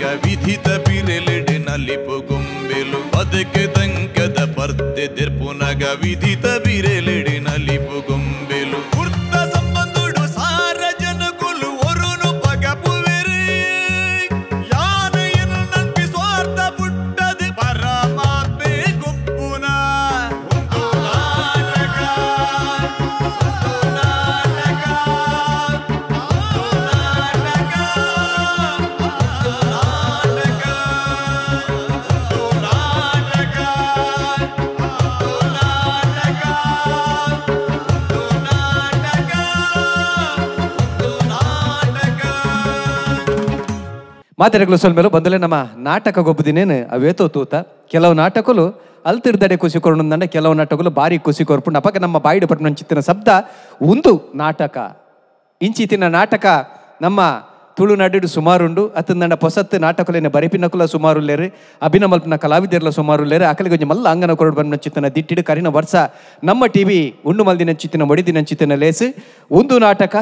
ದೆರ್ಪುನಗ ವಿಧಿತ ಬಿರೆಲೆಡೆ ನಲಿಪು ಗೊಂಬೆಲು ಬದುಕು ದಂಕದ ಪರ್ದೆ ದೆರ್ಪುನಗ ವಿಧಿತ ಬಿರೆಲೆಡೆ ನಲಿಪು ಗೊಂಬೆಲು ಕುರ್ತ ಸಂಬಂಧುಡು ಸಾರ ಜನಕುಲು ಒರುನು ಪಗಪುವೆರು ಯಾನು ಎನ್ನು ನಂಬಿ ಸ್ವಾರ್ಥ ಪುಟ್ಟದು ಪರಮಾತ್ಮೆ ಗುಪ್ಪುನ ಒಂದು ನಾಟಕ ಒಂದು ನಾಟಕ ಒಂದು ನಾಟಕ ಒಂದು ನಾಟಕ ಒಂದು ನಾಟಕ ಒಂದು ನಾಟಕ ಒಂದು ನಾಟಕ ಒಂದು ನಾಟಕ. ಮಾತೆರೆಗಳು ಸೊಲ್ಮೇಲು ಬಂದಲೇ ನಮ್ಮ ನಾಟಕ ಗೊಬ್ಬದಿನೇನು ಅವೇತೋ ತೂತ ಕೆಲವು ನಾಟಕలు ಅಲ್ತಿರ್ದಡೆ ಖುಷಿ ಕೊರೊಂದಂಡ ಕೆಲವು ನಾಟಕలు ಭಾರಿ ಖುಷಿ ಕೊರ್ಪುಂಡು ಅಪಗ ನಮ್ಮ ಬಾಯಿಡು ಪಟ್ಟಣಂಚಿತ್ತಿನ ಶಬ್ದ ಒಂದು ನಾಟಕ ಇಂಚಿತ್ತಿನ ನಾಟಕ ನಮ್ಮ ತುಳುನಾಡು ಸುಮಾರುಂಡು ಅತ್ತಂದಂಡ ಪೊಸತ್ತು ನಾಟಕಲೇನೆ ಬರೆಪಿನಕುಲ ಸುಮಾರುಲ್ಲೇರು ಅಭಿನಮಲ್ಪನ ಕಲಾವಿದರ್ಲ ಸುಮಾರುಲ್ಲೇರು ಅಕಲಿಗೆ ಒಂಜಿ ಮಲ್ಲ ಅಂಗನ ಕೊರಡು ಬಂದಂಚಿತ್ತಿನ ದಿಟ್ಟಿಡು ಕರಿನ ವರ್ಷ ನಮ್ಮ ಟಿವಿ ಉಂಡು ಮಲ್ದಿನಂಚಿತ್ತಿನ ಒಡಿದಿನಂಚಿತ್ತಿನ ಲೇಸು ಒಂದು ನಾಟಕ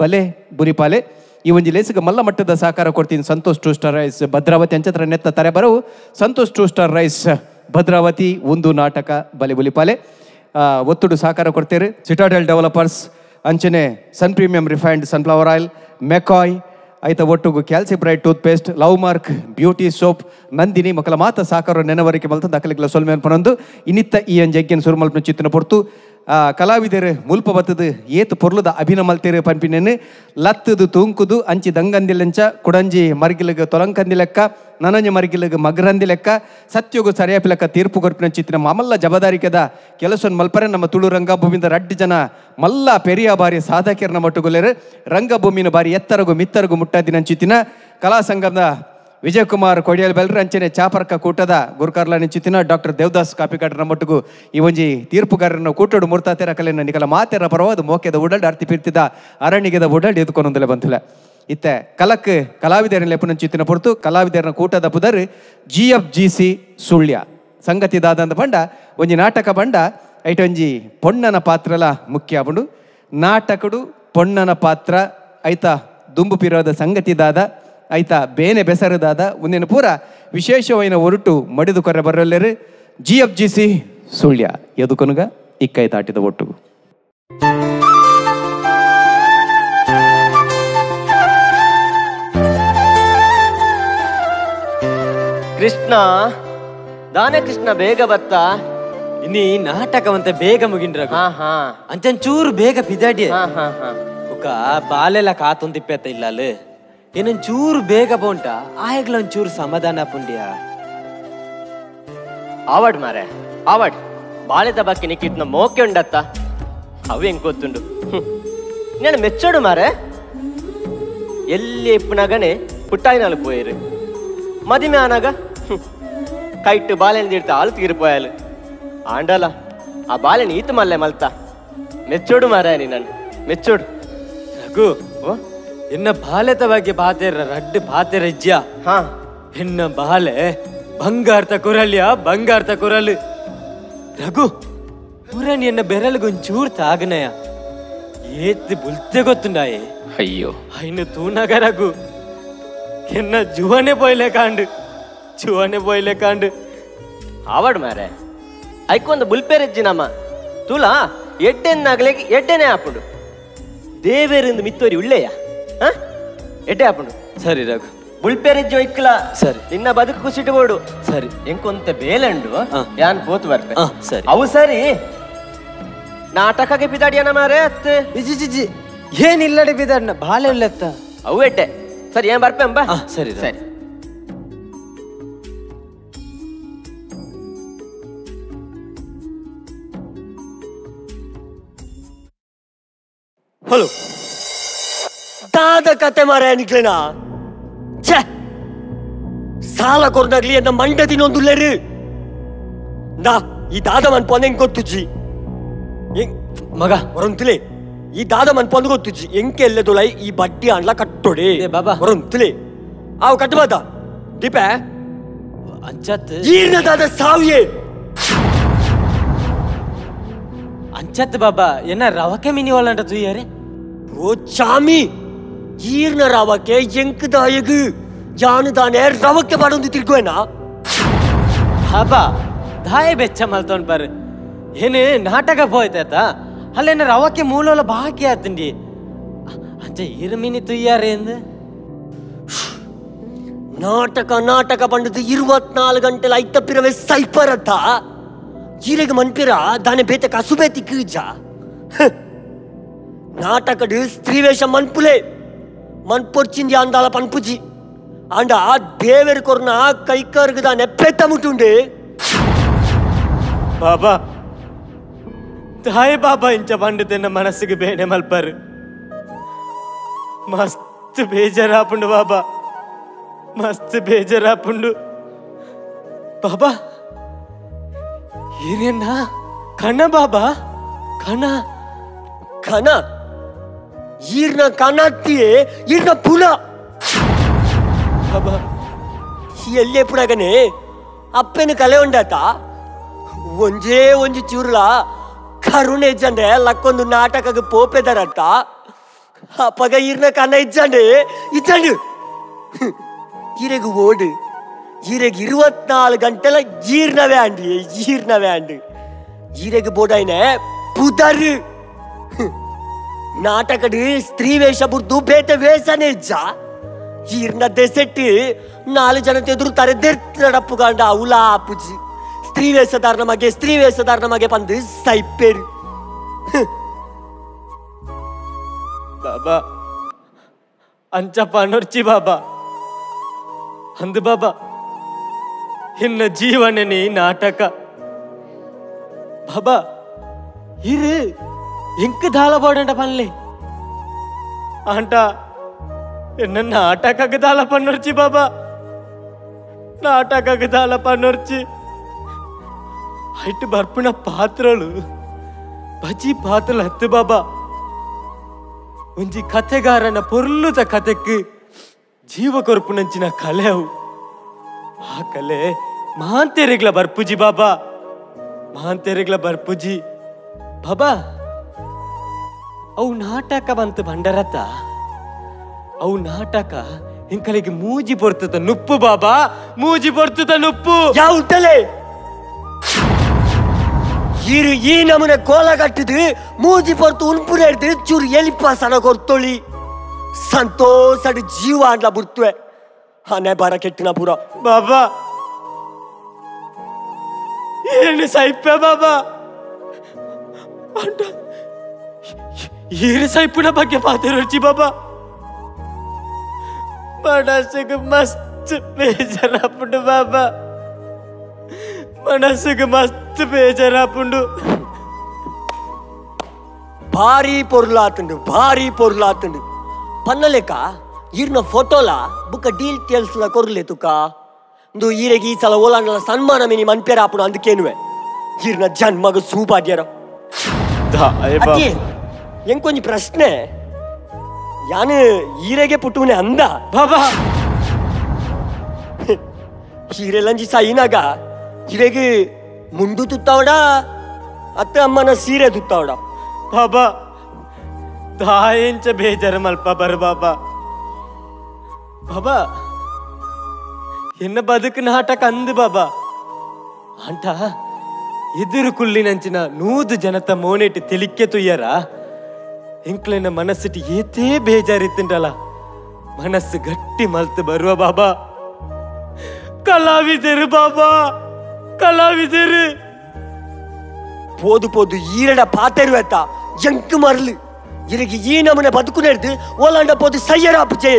ಬಲೆ ಬುರಿಪಾಲೆ ಈ ಒಂಜಿ ಲೇಸಿಗೆ ಮಲ್ಲ ಮಟ್ಟದ ಸಹಕಾರ ಕೊಡ್ತೀನಿ Santosh two star rice Bhadravati ಅಂಚತ್ರ ನೆತ್ತ ತರೆ ಬರವು Santosh two star rice Bhadravati ಒಂದು ನಾಟಕ ಬಲೆ ಬುಲಿಪಾಲೆ ಒತ್ತುಡು ಸಹಕಾರ ಕೊಡ್ತೇವೆ ಸಿಟಾಡೆಲ್ ಡೆವಲಪರ್ಸ್ ಅಂಚನೆ Sun premium refined sunflower oil McCoy ಐತ ಒಟ್ಟುಗು Calcibright toothpaste love mark beauty soap Nandini ಮಕ್ಕಳ ಮಾತ ಸಹಕಾರ ನೆನವರಿಕೆ ಮಲ್ತ ದಾಖಲೆಗಳ ಸೊಲ್ಮೆ ಪನೊಂದು ಇನ್ನಿತ್ತ ಈ ಅಂಜಗ್ಗೆನ್ ಸುರುಮಲ್ಪನ ಚಿತ್ತಿನ ಪೊರ್ತು ಕಲಾವಿದರು ಮುಲ್ಪ ಬತ್ತದು ಏತು ಪೊರ್ಲುದ ಅಭಿನ ಮಲ್ತೇರು ಪನ್ಪಿನೇನು ಲತ್ತದು ತೂಂಕುದು ಅಂಚಿ ದಂಗಂದಿಲೆಂಚ ಕುಡಂಜಿ ಮರ್ಗಿಲಗ ತೊಲಂಕಂದಿ ಲೆಕ್ಕ ನನಂಜಿ ಮರ್ಗಿಲಗ ಮಗರಂದಿ ಲೆಕ್ಕ ಸತ್ಯಗು ಸರಿಯಾಪಿ ಲೆಕ್ಕ ತೀರ್ಪು ಕೊರ್ಪಿನ ಚಿತ್ತಿನ ಮಲ್ಲ ಜಬದಾರಿಕೆದ ಕೆಲಸನ್ ಮಲ್ಪರೆ ನಮ್ಮ ತುಳು ರಂಗಭೂಮಿಯಿಂದ ರಡ್ಡು ಜನ ಮಲ್ಲ ಪೆರಿಯ ಬಾರಿ ಸಾಧಕರನ ಮಟ್ಟುಗುಲೇರು ರಂಗಭೂಮಿನ ಬಾರಿ ಎತ್ತರಗು ಮಿತ್ತರಗು ಮುಟ್ಟಾದಿನ ಚಿತ್ತಿನ ಕಲಾ ಸಂಘದ ವಿಜಯಕುಮಾರ್ ಕೊಡಿಯಲ್ ಬೆಲ್ರ ಅಂಚನೆ ಚಾಪರ್ಕ ಕೂಟದ ಗುರುಕಾರ್ಲ ನಿಂಚಿತ್ತಿನ ಡಾಕ್ಟರ್ ದೇವದಾಸ್ ಕಾಪಿಕಾಟರ ಮಟ್ಟಿಗೂ ಈ ಒಂಜಿ ತೀರ್ಪುಗಾರರನ್ನು ಕೂಟಡು ಮೂರ್ತಾತೆರ ಕಲೆನ ನಿಕಲ ಮಾತೆರ ಪರವಾದ ಮೋಕೆದ ಉಡಲ್ಡ್ ಅರ್ತಿ ಪಿರ್ತಿದ ಅರಣ್ಯದ ಉಡಲ್ಡ್ ಎದ್ಕೊಂದೊಂದಲೆ ಬಂತಲೆ ಇತ್ತೆ ಕಲಕ್ ಕಲಾವಿದರನ ಲೆಪ್ಪುನಂಚಿತ್ತಿನ ಪೊರ್ತು ಕಲಾವಿದರನ ಕೂಟದ ಪುದರ್ G F G C Sullia ಸಂಗತಿ ದಾದಂದ ಬಂಡ ಒಂಜಿ ನಾಟಕ ಬಂಡ ಐಟೊಂಜಿ ಪೊಣ್ಣನ ಪಾತ್ರಲ ಮುಖ್ಯ ಆಪುಂಡು ನಾಟಕಡು ಪೊಣ್ಣನ ಪಾತ್ರ ಐತ ದುಂಬು ಪಿರೋದ ಸಂಗತಿ ದಾದ ಐತ ಬೇನೆ ಬೆಸರದಾದ ಒಂದಿನ ಪೂರ ವಿಶೇಷವೈನ ಒರಟು ಮಡಿದು ಕೊರೆ ಬರಲ್ಲೇರು G F G C Sullia ಎದುಕೊನುಗ ಇಕ್ಕೈ ತಾಟಿದ ಒಟ್ಟುಗು. ಕೃಷ್ಣ ದಾನ ಕೃಷ್ಣ ಬೇಗ ಬತ್ತ ಇನ್ನಿ ನಾಟಕವಂತೆ ಬೇಗ ಮುಗಿಂಡ್ರ ಅಂಚಂಚೂರು ಬೇಗ ಬಿದಾಡಿ ఒక ಬಾಲೆಲ್ಲ ಕಾತೊಂದಿಪ್ಪೆತ್ತ ಇಲ್ಲ ಅಲ್ಲಿ ಏನೊಂಚೂರು ಬೇಗ ಬೋಂಟ ಆಯಗ್ಲ ಒಂಚೂರು ಸಮಾಧಾನ ಪುಂಡ್ಯ ಆವಡ್ ಮಾರೆ ಆವಡ್ ಬಾಳೆದ ಬಾಕಿ ನಿಕ್ಕಿಟ್ನ ಮೋಕೆ ಉಂಡತ್ತ ಅವು ಹೆಂಗ್ ಗೊತ್ತುಂಡು ನಾನು ಮೆಚ್ಚೋಡು ಮಾರೆ ಎಲ್ಲಿ ಇಪ್ಪನಾಗನೆ ಪುಟ್ಟಾಯಿನಾಳು ಪೋಯಿರು ಮದಿಮೆ ಆನಾಗ ಕೈಟ್ಟು ಬಾಳೆಂದಿಡ್ತ ಆಳು ತೀರ್ಪೋಯಲು ಆಂಡಲ ಆ ಬಾಳೆನ ಈತ ಮಲ್ಲೆ ಮಲ್ತ ಮೆಚ್ಚೋಡು ಮಾರಾಯ ನೀನು ಮೆಚ್ಚೋಡು. ರಘು ಎನ್ನ ಬಾಲೆತ ಬಗ್ಗೆ ಬಾತೆರ ರಡ್ಡು ಬಾತೆರಜ್ಯ ಹಾ ಎನ್ನ ಬಾಲೆ ಬಂಗಾರ್ತ ಕುರಲ್ಯ ಬಂಗಾರ್ತ ಕುರಲು ರಘು ಪುರನ್ ಎನ್ನ ಬೆರಳುಗೊಂಚೂರು ತಾಗನಯ ಏತ್ ಬುಲ್ತೆ ಗೊತ್ತುಂಡಾಯೆ ಅಯ್ಯೋ ಅಯ್ನು ತೂನಗ ರಘು ಎನ್ನ ಜುವನೆ ಪೋಯ್ಲೆ ಕಾಂಡು ಜುವನೆ ಪೋಯ್ಲೆ ಕಾಂಡು ಆವಡ್ ಮಾರೆ ಐಕೊಂದು ಬುಲ್ಪೆರೆಜ್ಜಿ ನಮ್ಮ ತುಲಾ ಎಡ್ಡೆನ್ನಾಗಲೇ ಎಡ್ಡೆನೆ ಆಪುಂಡು ದೇವೇರಿಂದ ಮಿತ್ತೋರಿ ಉಳ್ಳೆಯ ಎಡ್ಡೆ ಆಪುಂಡು. ಸರಿ ರಘು ಬುಲ್ಪೆರೆಜ್ಜಿ ಒಯ್ಕಲ ಸರಿ ನಿನ್ನ ಬದುಕು ಕುಸಿಟುಬೋಡು ಸರಿ ಎಂಕೊಂತ ಬೇಲಂಡು ಯಾನ್ ಪೋತು ಬರ್ಪೆ ಸರಿ ಅವು ಸರಿ ನಾಟಕಕ್ಕೆ ಬಿದಾಡಿಯನ ಮಾರೆ ಅತ್ತೆ ಇಜಿ ಏನಿಲ್ಲಡೆ ಬಿದಾಡ್ನ ಬಾಳೆ ಉಳ್ಳೆತ್ತ ಅವು ಎಡ್ಡೆ ಸರಿ ಏನ್ ಬರ್ಪೆ ಅಂಬ ಸರಿ ಸರಿ. ಹಲೋ ದಾದ ಕತೆ ಮಾರ ನಿಕ್ಲೇನಾ ಛೇ ಸಾಲ ಕೊರ್ದಾಗ್ಲಿ ಎನ್ನ ಮಂಡೆ ತಿನ್ನೊಂದುಲ್ಲೇರು ನಾ ಈ ದಾದ ಮನ್ಪಂದು ಹೆಂಗ್ ಗೊತ್ತುಜ್ಜಿ ಹೆಂಗ್ ಮಗ ಹೊರಂತಲೇ ಈ ದಾದ ಮನ್ಪಂದು ಗೊತ್ತುಜ್ಜಿ ಎಂಕೆ ಎಲ್ಲ ತೊಲೈ ಈ ಬಡ್ಡಿ ಅಂಡ್ಲ ಕಟ್ಟೋಡೆ ಬಾಬಾ ಹೊರಂತಲೇ ಆವು ಕಟ್ಟಬಾದ ದೀಪೆ ಅಂಚತ್ ಈರ್ನ ದಾದ ಸಾವಿಯೇ ಅಂಚತ್ ಬಾಬಾ ಎನ್ನ ರವಕೆ ಮಿನಿ ಒಳ್ಳಂಟ ತುಯ್ಯಾರೆ ಓ ಚಾಮಿ ಈರ್ನ ರವಕೆ ಎಂಕ್ ದಾಯಗು ಜಾನುದಾನೆ ರವಕ್ಕೆ ಬಾಡೊಂದು ತಿರ್ಗುವೇನಾ? ಬಾಬಾ ದಾಯ ಬೆಚ್ಚ ಮಲ್ತೋನ್ ಪರ್ ಏನೇ ನಾಟಕ ಪೋಯ್ತಾತ ಅಲ್ಲೇನ ರವಕ್ಕೆ ಮೂಲೋಲ ಬಾಕಿ ಆತಂಡಿ ಅಂಚ ಇರುಮಿನಿ ತುಯ್ಯಾರೇಂದು ನಾಟಕ ನಾಟಕ ಬಂಡದು 24 ಗಂಟೆಲ ಐತಪ್ಪಿರವೆ ಸೈಪರತ್ತ ಜೀರೆಗೆ ಮನ್ಪಿರ ದಾನೆ ಬೇತ ಕಸುಬೇತಿ ಕೀಜ ನಾಟಕಡು ಸ್ತ್ರೀವೇಷ ಮನ್ಪುಲೆ ಮನ್ಪೊರ್ಚಿಂದಿ ಅಂದಾಲ ಪನ್ಪುಜಿ ಅಂಡ ಆ ದೇವೇರು ಕೊರ್ನ ಕೈಕರ್ಗ ದಾನೆ ಪೆತ್ತ ಮುಟ್ಟುಂಡೆ. ಬಾಬಾ ತಾಯಿ ಬಾಬಾ ಇಂಚ ಬಂಡು ತಿನ್ನ ಮನಸ್ಸಿಗೆ ಬೇನೆ ಮಲ್ಪರು ಮಸ್ತ್ ಬೇಜಾರಾಪುಂಡು ಬಾಬಾ ಮಸ್ತ್ ಬೇಜಾರಾಪುಂಡು ಬಾಬಾ. ಏನೇನ ಕಣ ಬಾಬಾ ಕಣ ಕಣ ಈರ್ನ ಕಣತ್ತಿಯೇ ಈರ್ನ ಪುನ ಬಾಬಾ ಎಲ್ಲೇ ಪುಡಗನೆ ಅಪ್ಪನ ಕಲೆ ಉಂಡಾತ ಒಂಜೇ ಒಂಜಿ ಚೂರ್ಲ ಕರುಣೆ ಇಜ್ಜಂಡೆ ಲಕ್ಕೊಂದು ನಾಟಕಕ್ಕೆ ಪೋಪೆದರತ್ತ ಅಪ್ಪಗ ಈರ್ನ ಕಣ ಇಜ್ಜಂಡೆ ಇಜ್ಜಂಡು ಈರೆಗ್ ಓಡು ಈರೆಗ್ 24 ಗಂಟೆಲ ಜೀರ್ಣವೇ ಅಂಡಿ ಜೀರ್ಣವೇ ಅಂಡು ಈರೆಗ್ ಬೋಡೈನೆ ಪುದರು ನಾಟಕಡು ಸ್ತ್ರೀ ವೇಷ ಬುರ್ದು ಬೇತೆ ವೇಷನೇ ಇಜ್ಜ ಈರ್ನ ದೆಸೆಟ್ಟು 4 ಜನ ಎದುರು ತರೆ ದೆರ್ತಡಪ್ಪುಗಂಡ ಉಲಾ ಪುಜಿ ಸ್ತ್ರೀ ವೇಷಧಾರಣ ಮಗೆ ಸ್ತ್ರೀ ವೇಷಧಾರಣ ಮಗೆ ಪಂದು ಸೈಪೇರು. ಬಾಬಾ ಅಂಚಪ್ಪ ನೊರ್ಚಿ ಬಾಬಾ ಅಂದು ಬಾಬಾ ಇನ್ನ ಜೀವನನೇ ನಾಟಕ ಬಾಬಾ ಇರು ಎಂಕ ದಾಳ ಬೋಡಂಡ ಪನ್ಲೆ ಅಂಟ ಎನ್ನ ನಾಟಕಕ್ಕೆ ದಾಳ ಪನ್ನೊರ್ಚಿ ಬಾಬಾ ನಾಟಕಕ್ಕೆ ದಾಳ ಪನ್ನೊರ್ಚಿ ಐಟ್ ಬರ್ಪಿನ ಪಾತ್ರಳು ಬಜಿ ಪಾತ್ರలు ಹತ್ತು ಬಾಬಾ ಒಂಜಿ ಕಥೆಗಾರನ ಪೊರ್ಲುತ ಕಥೆಕ್ ಜೀವ ಕೊರ್ಪುನಂಚಿನ ಕಲೆ ಅವು ಆ ಕಲೆ ಮಾಂತೆರೆಗ್ಲ ಬರ್ಪುಜಿ ಬಾಬಾ ಮಾಂತೆರೆಗ್ಲ ಬರ್ಪುಜಿ ಬಾಬಾ. ಅವು ನಾಟಕ ಬಂತು ಬಂಡರತ ಅವು ನಾಟಕ ಇಂಕಲಿಗೆ ಮೂಜಿ ಪೊರ್ತದ ನುಪ್ಪು ಬಾಬಾ ಮೂಜಿ ಪೊರ್ತದ ನುಪ್ಪು. ಯಾವ್ದಲೇ ಇರು ಈ ನಮೂನೆ ಕೋಲ ಕಟ್ಟಿದು ಮೂಜಿ ಪೊರ್ತು ಉನ್ಪುನ ಹಿಡ್ದು ಚೂರು ಎಲಿಪ ಸನ ಕೊರ್ತೊಳಿ ಸಂತೋಷ ಜೀವ ಅಂಡ್ಲ ಬುರ್ತುವೆ ಹನೆ ಬರ ಕೆಟ್ಟಿನ ಪೂರ ಬಾಬಾ. ಏನು ಸೈಪೆ ಬಾಬಾ ಅಂಟ ಈರು ಸೈಪುನ ಬಗ್ಗೆ ಪಾತಿರುಚಿ ಬಾಬಾ ಮನಸ್ಸಿಗೆ ಮಸ್ತ್ ಬೇಜಾರಾಪುಂಡು ಬಾಬಾ ಮನಸ್ಸಿಗೆ ಮಸ್ತ್ ಬೇಜಾರಾಪುಂಡು. ಭಾರಿ ಪೊರ್ಲಾತುಂಡು ಭಾರಿ ಪೊರ್ಲಾತುಂಡು ಪನ್ನಲೇಕ ಈರ್ನ ಫೋಟೋಲ ಬುಕ್ಕ ಡೀಟೇಲ್ಸ್ಲ ಕೊರ್ಲೆ ತುಕ ಇಂದು ಈರೆಗೆ ಈ ಸಲ ಓಲಾಂಡಲ ಸನ್ಮಾನ ಮಿನಿ ಮನ್ಪೇರ ಆಪುಣ ಅಂದಕೇನುವೆ ಈರ್ನ ಜನ್ಮಗ ಸೂಪಾಡ್ಯಾರ. ಎಂಕೊಂಜಿ ಪ್ರಶ್ನೆ ಯಾನು ಈರೆಗೆ ಪುಟ್ಟುನೆ ಅಂದ ಬಾಬಾ ಹೀರೆಲಂಜಿ ಸಾಯಿನಾಗ ಈರೆಗೆ ಮುಂಡು ತುತ್ತಾವಡ ಅತ್ತ ಅಮ್ಮನ ಸೀರೆ ತುತ್ತಾವಡ ಬಾಬಾ ದಾಯಂಚ ಬೇಜಾರ ಮಲ್ಪ ಬರ್ ಬಾಬಾ ಬಾಬಾ ಎನ್ನ ಬದುಕು ನಾಟಕ ಅಂದು ಬಾಬಾ ಅಂಟ ಎದುರು ಕುಳ್ಳಿನಂಚಿನ 100 ಜನತ ಮೋನೆಟ್ ತೆಲಿಕ್ಕೆ ತುಯ್ಯರ ಎಂಕ್ಲೆನ ಮನಸ್ಸಿಟ್ಟು ಏತೇ ಬೇಜಾರಿತ್ತುಂಟಲ್ಲ ಮನಸ್ಸು ಗಟ್ಟಿ ಮಲ್ತು ಬರುವ ಬಾಬಾ ಕಲಾವಿದರು ಬಾಬಾ ಕಲಾವಿದರು ಪೋದು ಪೋದು ಈರಡ ಪಾತೆರುವೆತ್ತ ಎಂಕು ಮರಲು ಇರಗಿ ಈ ನಮೂನೆ ಬದುಕುನೇರ್ದು ಓಲಾಂಡ ಪೋದು ಸಯ್ಯರಾಪುಚೆ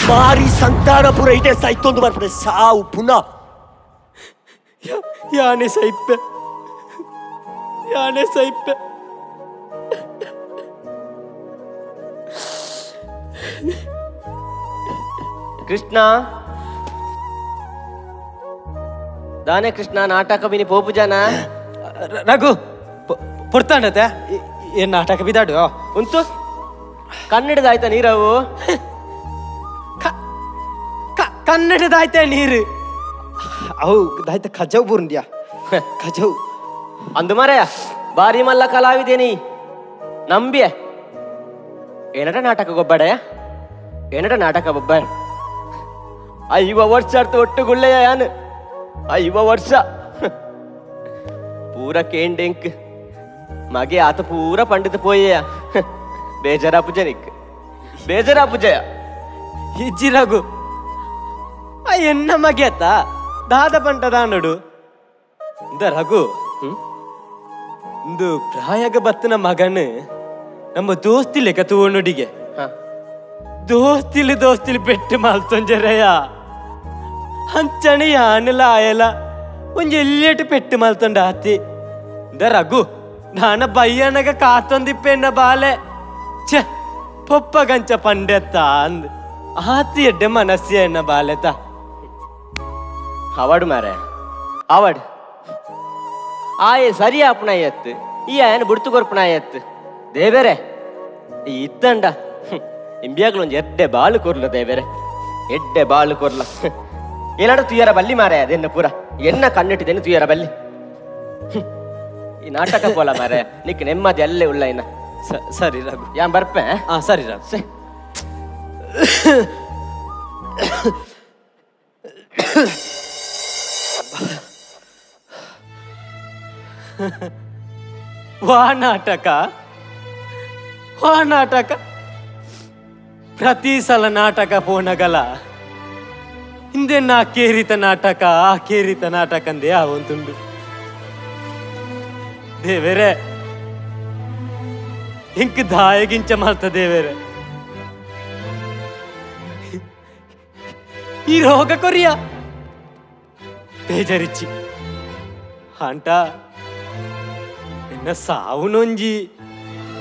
ಮಾರಿ ಸಂತಾನಪುರ ಇಟೆ ಸೈತೊಂದು ಬರ್ಪಡೆ ಸಾವು ಪುನಃ ಯಾನೆ ಸೈಪೆ ಯಾನೆ ಸೈಪೆ. ಕೃಷ್ಣ ದಾನೆ ಕೃಷ್ಣ ನಾಟಕ ಬಿನಿ ಪೋಪು ಜನ ರಘು ಪೊರ್ತಾಂಡತೆ ಏನ್ ನಾಟಕ ಬಿದಾಡು ಉಂಟು ಕನ್ನಡದಾಯ್ತಾ ನೀರವು ಕನ್ನಡದಾಯ್ತಾ ನೀರು ಅವು ದಾಯ್ತ ಖಜವ್ ಬುರುಂಡ್ಯಾ ಖಜವ್ ಅಂದು ಮರೆಯ ಬಾರಿ ಮಲ್ಲ ಕಲಾವಿದೇನಿ ನಂಬಿಯ ಏನಟ ನಾಟಕ ಗೊಬ್ಬಡಯ ಏನಟ ನಾಟಕ ಬೊಬ್ಬ ಐವ ವರ್ಷ ಅರ್ಥ ಒಟ್ಟುಗುಳ್ಳೆಯ ಯಾನು 50 ವರ್ಷ ಪೂರ ಕೇಂಡೆಂಕ್ ಮಗೆ ಆತ ಪೂರ ಪಂಡಿತ ಪೋಯೆಯ ಬೇಜಾರಾಪು ಜನಿಕ್ ಬೇಜಾರಾಪು ಜಯ ಇಜ್ಜಿ ರಘು ಆ ಎನ್ನ ಮಗೆತ ದಾದ ಪಂಟ ದಾನಡು ಇಂದ ರಘು ಇಂದು ಪ್ರಾಯಗ ಬತ್ತನ ಮಗನು ನಮ್ಮ ದೋಸ್ತಿ ಲೆಕ್ಕ ತೂವನುಡಿಗೆ ದೋಸ್ತಿಲಿ ದೋಸ್ತಿಲಿ ಪೆಟ್ಟು ಮಲ್ತೊಂಜರಯ್ಯ ಅಂಚನೆ ಯಾನಲ ಆಯಲ ಒಂಜಿ ಎಲ್ಲೇಟು ಪೆಟ್ಟು ಮಲ್ತೊಂಡ ಆತಿ ಇಂದ ರಘು ನಾನ ಬಯ್ಯನಗ ಕಾತೊಂದಿಪ್ಪೆನ್ನ ಬಾಲೆ ಛೆ ಪೊಪ್ಪ ಗಂಚ ಪಂಡೆತ್ತ ಅಂದ್ ಆತಿ ಎಡ್ಡೆ ಮನಸ್ಸಿ ಎನ್ನ ಬಾಲೆತ ಅವಾಡು ಮಾರೆ ಅವಾಡು ಆಯೆ ಸರಿ ಆಪುಣ ಎತ್ತು ಈ ಆಯನ ಬುಡ್ತು ಕೊರ್ಪುಣ ಎತ್ತು ದೇವೇರೆ ಈ ಇತ್ತಂಡ ಇಂಬಿಯಾಗ್ಲು ಒಂಜಿ ಎಡ್ಡೆ ಬಾಳು ಕೊರ್ಲ ದೇವೇರೆ ಎಡ್ಡೆ ಬಾಳು ಕೊರ್ಲ ಏನಾಡು ತುಯ್ಯರ ಬಲ್ಲಿ ಮಾರೆ ಅದೆನ್ನ ಪೂರ ಎನ್ನ ಕಣ್ಣಿಟ್ಟಿದ್ದೇನೆ ತುಯ್ಯರ ಬಲ್ಲಿ ಈ ನಾಟಕ ಪೋಲ ಮಾರೆ ನಿಕ್ ನೆಮ್ಮದಿ ಅಲ್ಲೇ ಉಳ್ಳ ಇನ್ನ ಸರಿ ರಘು ಯಾನ್ ಬರ್ಪೆ ಹಾ ಸರಿ ರಘು ಸರಿ ವಾ ನಾಟಕ ವಾ ನಾಟಕ ಪ್ರತಿ ಸಲ ನಾಟಕ ಪೋನಗಲ ಹಿಂದೆ ನಾ ಕೇರಿತ ನಾಟಕ ಆ ಕೇರಿತ ನಾಟಕ ಅಂದೇ ಆವಂತುಂಡು ದೇವೇರೆ ಇಂಕ್ ದಾಯಗಿಂಚ ಮಲ್ತ ದೇವೇರೆ ಈ ರೋಗ ಕೊರಿಯ ಬೇಜರಿಚ್ಚಿ ಅಂಟ ಎನ್ನ ಸಾವು ನೊಂಜಿ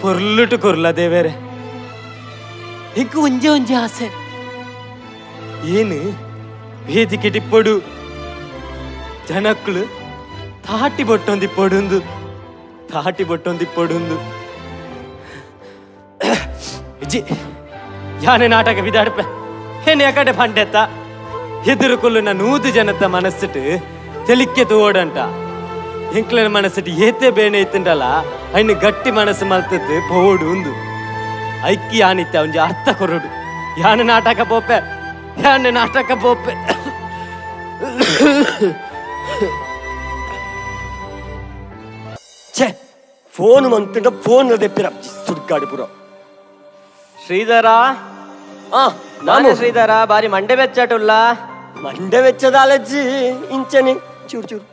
ಪೊರ್ಲುಟು ಕೊರ್ಲ ದೇವೇರೆ ಇಂಕ್ ಒಂಜೆ ಒಂಜಿ ಆಸೆ ಏನು ವೇದಿಕೆ ಟಿಪ್ಪೊಡು ಜನಕ್ಕಳು ತಾಟಿ ಬೊಟ್ಟೊಂದಿಪ್ಪೊಡುಂದು ತಾಟಿ ಬೊಟ್ಟೊಂದಿಪ್ಪೊಡುಂದು ಇಜ್ಜಿ ಯಾನೆ ನಾಟಕ ವಿದಾಡ್ಪೆ ಏನ್ ಯಾಕಡೆ ಪಂಡೆತ್ತ ಎದುರುಕೊಳ್ಳುನ 100 ಜನತ ಮನಸ್ಸಿಟ್ಟು ತೆಲಿಕ್ಕೆ ತೋಡಂಟ ಎಂಕ್ಲನ ಮನಸ್ಸಿಟ್ಟು ಏತೆ ಬೇಣೆ ಇತ್ತಂಡಲ್ಲ ಅಯ್ನ ಗಟ್ಟಿ ಮನಸ್ಸು ಮಲ್ತದ್ದು ಪೋಡು ಉಂದು ಐಕ್ಕಿ ಯಾನಿತ್ತ ಒಂಜಿ ಅರ್ಥ ಕೊರಡು ಯಾನ ನಾಟಕ ಪೋಪೆ ಯಾನ ನಾಟಕ ಪೋಪೆ ಛೇ ಫೋನ್ ಮಂತಂಡ ಫೋನ್ ದೆಪ್ಪಿರ ಸುಡ್ಗಾಡಿ ಪುರ ಶ್ರೀಧರ ನಾನು ಶ್ರೀಧರ ಬಾರಿ ಮಂಡೆ ಬೆಚ್ಚಾಟುಲ್ಲ ಮಂಡೆ ಬೆಚ್ಚದ ಅಲಜ್ಜಿ ಇಂಚನೆ ಚೂರು ಚೂರು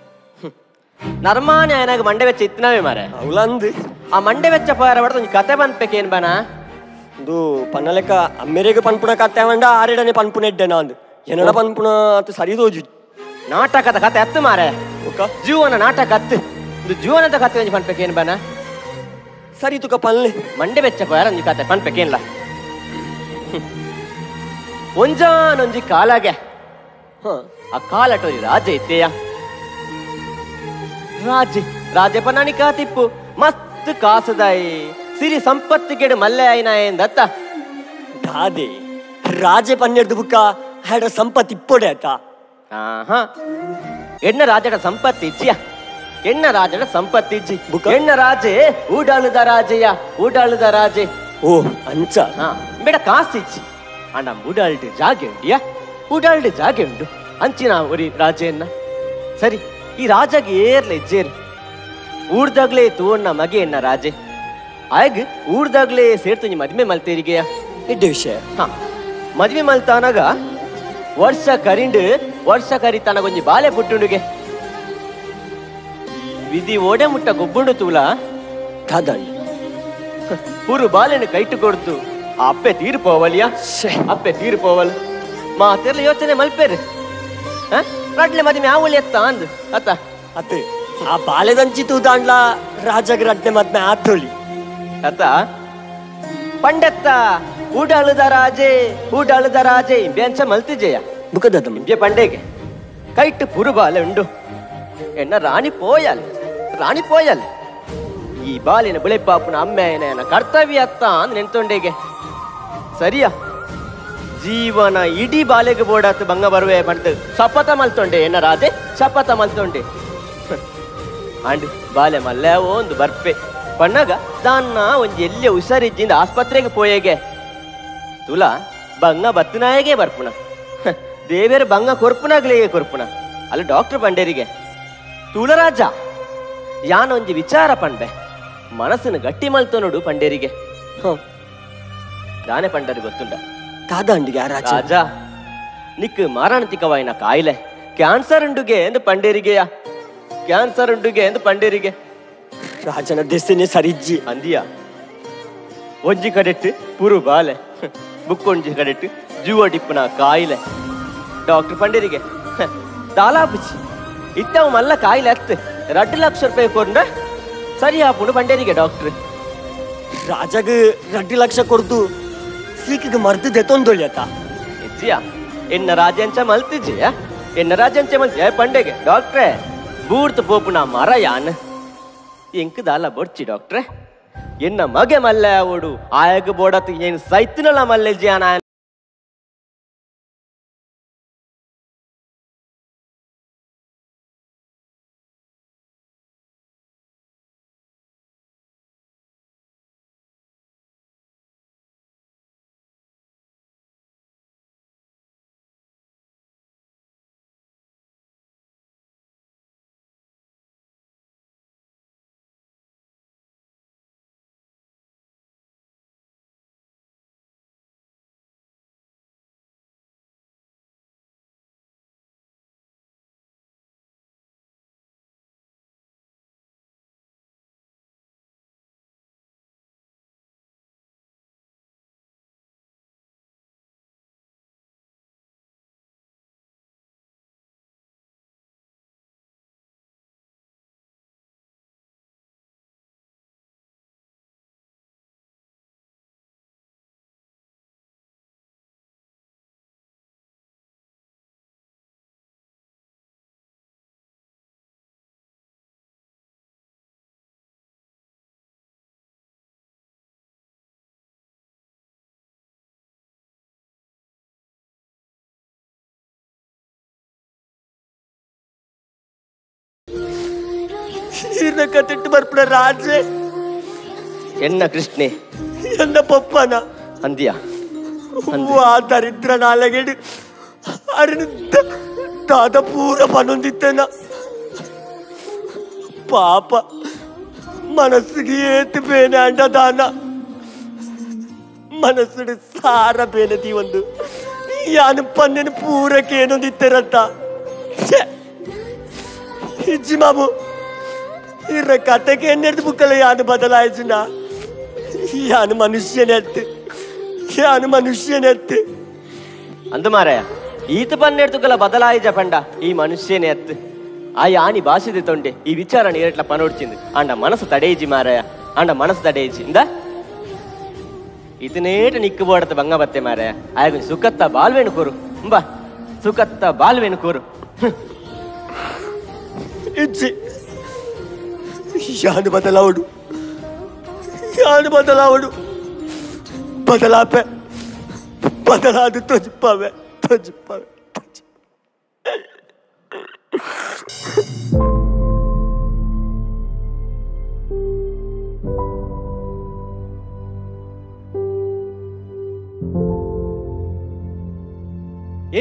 ನರ್ಮಾನೆ ಆಯನಾಗ ಮಂಡೆ ಬೆಚ್ಚ ಇತ್ತನವೇ ಮಾರೆ ಅವಲಂದು ಆ ಮಂಡೆ ಬೆಚ್ಚ ಪಾರ ಬಡ್ದು ಒಂಜಿ ಕತೆ ಪನ್ಪೆಕೇನ್ ಬನ ಇದು ಪನ್ನಲೆಕ್ಕ ಅಮ್ಮೆರೆಗೆ ಪನ್ಪುಣ ಕತೆ ಅವಂಡ ಆರೆಡನೆ ಪನ್ಪುಣ ಎಡ್ಡೆ ನಾಂದು ಏನಡ ಪನ್ಪುಣ ಅದು ಸರಿ ತೋಜು ನಾಟಕದ ಕತೆ ಅತ್ತು ಮಾರೆ ಜೀವನ ನಾಟಕ ಅತ್ತು ಇದು ಜೀವನದ ಕತೆ ಒಂಜಿ ಪನ್ಪೆಕೇನ್ ಬನ ಸರಿ ತುಕ ಪನ್ಲೆ ಮಂಡೆ ಬೆಚ್ಚ ಪಾರ ಒಂಜಿ ಕತೆ ಪನ್ಪೆಕೇನ್ಲ ಒಂಜಾನೊಂಜಿ ಕಾಲಾಗೆ ಆ ಕಾಲಟೋರಿ ರಾಜ ಇತ್ತೆಯ ರಾಜೆ ರಾಜೆ ಪನಾಣಿ ಕಾತಿಪ್ಪು ಮಸ್ತ್ ಕಾಸುದಾಯಿ ಸಿರಿ ಸಂಪತ್ತಿಗೆಡು ಮಲ್ಲೆ ಆಯ್ನಾಯಂದತ್ತ ದಾದೆ ರಾಜೆ ಪನ್ನೆರ್ದು ಬುಕ್ಕ ಹ್ಯಾಡ ಸಂಪತ್ತು ಇಪ್ಪೊಡೆ ಆತ ಆಹಾ ಎಣ್ಣ ರಾಜಡ ಸಂಪತ್ತು ಇಜ್ಜಿಯ ಎಣ್ಣ ರಾಜಡ ಸಂಪತ್ತು ಇಜ್ಜಿ ಎಣ್ಣ ರಾಜೆ ಊಡಾಳುದ ರಾಜೆಯ ಊಡಾಳುದ ರಾಜೆ ಓ ಅಂಚ ಹಾ ಬೇಡ ಕಾಸು ಇಜ್ಜಿ ಅಣ್ಣ ಉಡಾಳ್ಡು ಜಾಗೆ ಉಂಡಿಯಾ ಉಡಾಳ್ಡು ಜಾಗೆ ಉಂಡು ಅಂಚಿನ ಒರಿ ರಾಜೆಯನ್ನ ಸರಿ ಈ ರಾಜಗೆ ಏರ್ಲ ಇಜ್ಜೇರು ಊರ್ದಾಗ್ಲೇ ತೋಣ್ಣ ಮಗೆ ಎನ್ನ ರಾಜೆ ಆಗ ಊರ್ದಾಗ್ಲೇ ಸೇರ್ತುಂಜಿ ಮದ್ವೆ ಮಲ್ತೇರಿಗೆಯ ಎಡ್ಡೆ ವಿಷಯ ಹಾ ಮದ್ವೆ ಮಲ್ತಾನಾಗ ವರ್ಷ ಕರಿಂಡು ವರ್ಷ ಕರಿತಾನಾಗ ಒಂಜಿ ಬಾಲೆ ಪುಟ್ಟುಂಡುಗೆ ವಿಧಿ ಓಡೆ ಮುಟ್ಟ ಗೊಬ್ಬುಂಡು ತೂಲ ದಾದಂಡ್ ಪೂರು ಬಾಲೆನ ಕೈಟು ಕೊಡ್ತು ಆ ಅಪ್ಪೆ ತೀರು ಪೋವಲಿಯಾ ಅಪ್ಪೆ ತೀರು ಪೋವಲ್ ಮಾತೆರ್ಲ ಯೋಚನೆ ಮಲ್ಪೇರು ರಡ್ಲೆ ಮದ್ವೆ ಆವಲಿ ಎತ್ತ ಅಂದ್ ಅತ್ತ ಅತ್ತೆ ಆ ಬಾಲೆದಂಚಿ ತೂದಾಂಡ್ಲ ರಾಜಗ್ ರಡ್ಲೆ ಮದ್ಮೆ ಆತೊಳಿ ಅತ್ತ ಪಂಡೆತ್ತ ಊಡಾಳುದ ರಾಜೆ ಊಡಾಳುದ ರಾಜೆ ಇಂಬೆ ಅಂಚ ಮಲ್ತಿಜೆಯ ಬುಕದ ಇಂಬೆ ಪಂಡೆಗೆ ಕೈಟ್ ಪುರು ಬಾಲೆ ಉಂಡು ಎನ್ನ ರಾಣಿ ಪೋಯಲ್ ರಾಣಿ ಪೋಯಲ್ ಈ ಬಾಲಿನ ಬುಳೆಪಾಪುನ ಅಮ್ಮೆಯನ ಕರ್ತವ್ಯ ಅತ್ತ ಅಂದ್ ನೆನ್ತೊಂಡೆಗೆ ಸರಿಯಾ ಜೀವನ ಇಡೀ ಬಾಲೆಗೆ ಬೋಡಾತು ಬಂಗ ಬರುವೆ ಬಂತು ಶಪಥ ಮಲ್ತೊಂಡೆ ಎನ್ನ ರಾಜೆ ಶಪಥ ಮಲ್ತೊಂಡೆ ಅಂಡ್ ಬಾಲೆ ಮಲ್ಲೆ ಒಂದು ಬರ್ಪೆ ಪಣ್ಣಾಗ ದಾನ್ನ ಒಂಜಿ ಎಲ್ಲಿ ಹುಷಾರಿಜ್ಜಿಂದ ಆಸ್ಪತ್ರೆಗೆ ಪೋಯೆಗೆ ತುಲಾ ಬಂಗ ಬತ್ತನಾಯಗೆ ಬರ್ಪುಣ ದೇವೇರ ಬಂಗ ಕೊರ್ಪುನಾಗ್ಲೇ ಕೊರ್ಪುನ ಅಲ್ಲಿ ಡಾಕ್ಟರ್ ಪಂಡೇರಿಗೆ ತುಳರಾಜ ಯಾನೊಂಜಿ ವಿಚಾರ ಪಂಡೆ ಮನಸ್ಸನ್ನು ಗಟ್ಟಿ ಮಲ್ತೋನೋಡು ಪಂಡೇರಿಗೆ. ದಾನೆ ಪಂಡರು ಗೊತ್ತುಂಡ ಕಾದಂಡಿಗೆ ರಾಜ ನಿಕ್ ಮಾರಾಣತಿಕವಾಯಿನ ಕಾಯಿಲೆ ಕ್ಯಾನ್ಸರ್ ಉಂಡುಗೆ ಎಂದು ಪಂಡೇರಿಗೆಯ ಕ್ಯಾನ್ಸರ್ ಉಂಡುಗೆ ಎಂದು ಪಂಡೇರಿಗೆ. ರಾಜನ ದೆಸೆನೆ ಸರಿಜ್ಜಿ ಅಂದಿಯ ಒಂಜಿ ಕಡೆಟ್ಟು ಪುರು ಬಾಲೆ ಬುಕ್ಕೊಂಜಿ ಕಡೆಟ್ಟು ಜೂವ ಡಿಪ್ಪನ ಕಾಯಿಲೆ. ಡಾಕ್ಟರ್ ಪಂಡೇರಿಗೆ ದಾಲಾಪುಚಿ ಇತ್ತವು ಮಲ್ಲ ಕಾಯಿಲೆ ಅತ್ತು 2 ಲಕ್ಷ ರೂಪಾಯಿ ಕೊಡ್ರೆ ಸರಿ ಆಪುಂಡು ಪಂಡೇರಿಗೆ ಡಾಕ್ಟರ್. ರಾಜಗ 2 ಲಕ್ಷ ಕೊಡ್ದು ಸೀಕಿಗೆ ಮರ್ದು ದೆತ್ತೊಂದೊಳ್ಯತ ಇಜ್ಜಿಯಾ ಎನ್ನ ರಾಜಂಚ ಮಲ್ತಿಜ್ಜಿಯ ಎನ್ನ ರಾಜಂಚ ಮಲ್ತಿ ಪಂಡೆಗೆ ಡಾಕ್ಟ್ರೇ ಬೂರ್ತ ಪೋಪುನ ಮರ ಯಾನ್ ಎಂಕ್ ದಾಲ ಬೊಡ್ಚಿ ಡಾಕ್ಟ್ರೆ ಎನ್ನ ಮಗೆ ಮಲ್ಲೆ ಅವಡು ಆಯಗ ಬೋಡತ್ ಏನು ಸೈತಿನಲ ಮಲ್ಲೆಜ್ಜಿಯಾನ. ಕತ್ತಿಟ್ಟು ಬರ್ಪುಣ ರಾಜೆ ಎನ್ನ ಕೃಷ್ಣೆ ಎನ್ನ ಪಪ್ಪನ ಅಂದಿಯ ಆ ದರಿದ್ರ ನಾಲಗೆಡು ಅರಿನ ದಾದ ಪೂರ ಪನ್ನೊಂದಿತ್ತೇನ ಪಾಪ ಮನಸ್ಸಿಗೆ ಏತು ಬೇನೆ ಅಂಡ ದಾನ ಮನಸ್ಸುಡು ಸಾರ ಬೇನೆ ಒಂದು ಯಾನು ಪನ್ನೆನು ಪೂರಕ್ಕೆ ಏನೊಂದಿತ್ತೇರಂತ ಇಜ್ಜಿ ಮಾಮು ಇರ ಕತೆಗೆ ಎನ್ನೆಡ್ದು ಬುಕ್ಕಲ್ಲ ಯಾನು ಬದಲಾಯಿಸಿನ ಯಾನು ಮನುಷ್ಯನೆತ್ತು ಯಾನು ಮನುಷ್ಯನೆತ್ತು ಅಂದು ಮಾರಾಯ ಈತ ಪನ್ನೆಡ್ದುಕಲ್ಲ ಬದಲಾಯಿಜ ಪಂಡ ಈ ಮನುಷ್ಯನೇ ಅತ್ತು ಆ ಯಾನಿ ಭಾಷೆದ ತೊಂಡೆ ಈ ವಿಚಾರ ನೀರಟ್ಲ ಪನೋಡ್ಚಿಂದು ಅಂಡ ಮನಸ್ಸು ತಡೆಯಿಜಿ ಮಾರಾಯ ಅಂಡ ಮನಸ್ಸು ತಡೆಯಿಜಿ ಇಂದ ಇತನೇಟ ನಿಕ್ಕು ಬೋಡತ ಬಂಗ ಬತ್ತೆ ಮಾರಾಯ ಆಯಗ ಸುಖತ್ತ ಬಾಲ್ವೇನು ಕೂರು ಬಾ ಸುಖತ್ತ ಬಾಲ್ವೇನು ಕೂರು ಇಜ್ಜಿ ಯಾನು ಬದಲಾವಡು ಯಾನು ಬದಲಾವಡು ಬದಲಾಪೆ ಬದಲಾದು ತೊಜಪಾವೆ ತೊಜಪಾವೆ.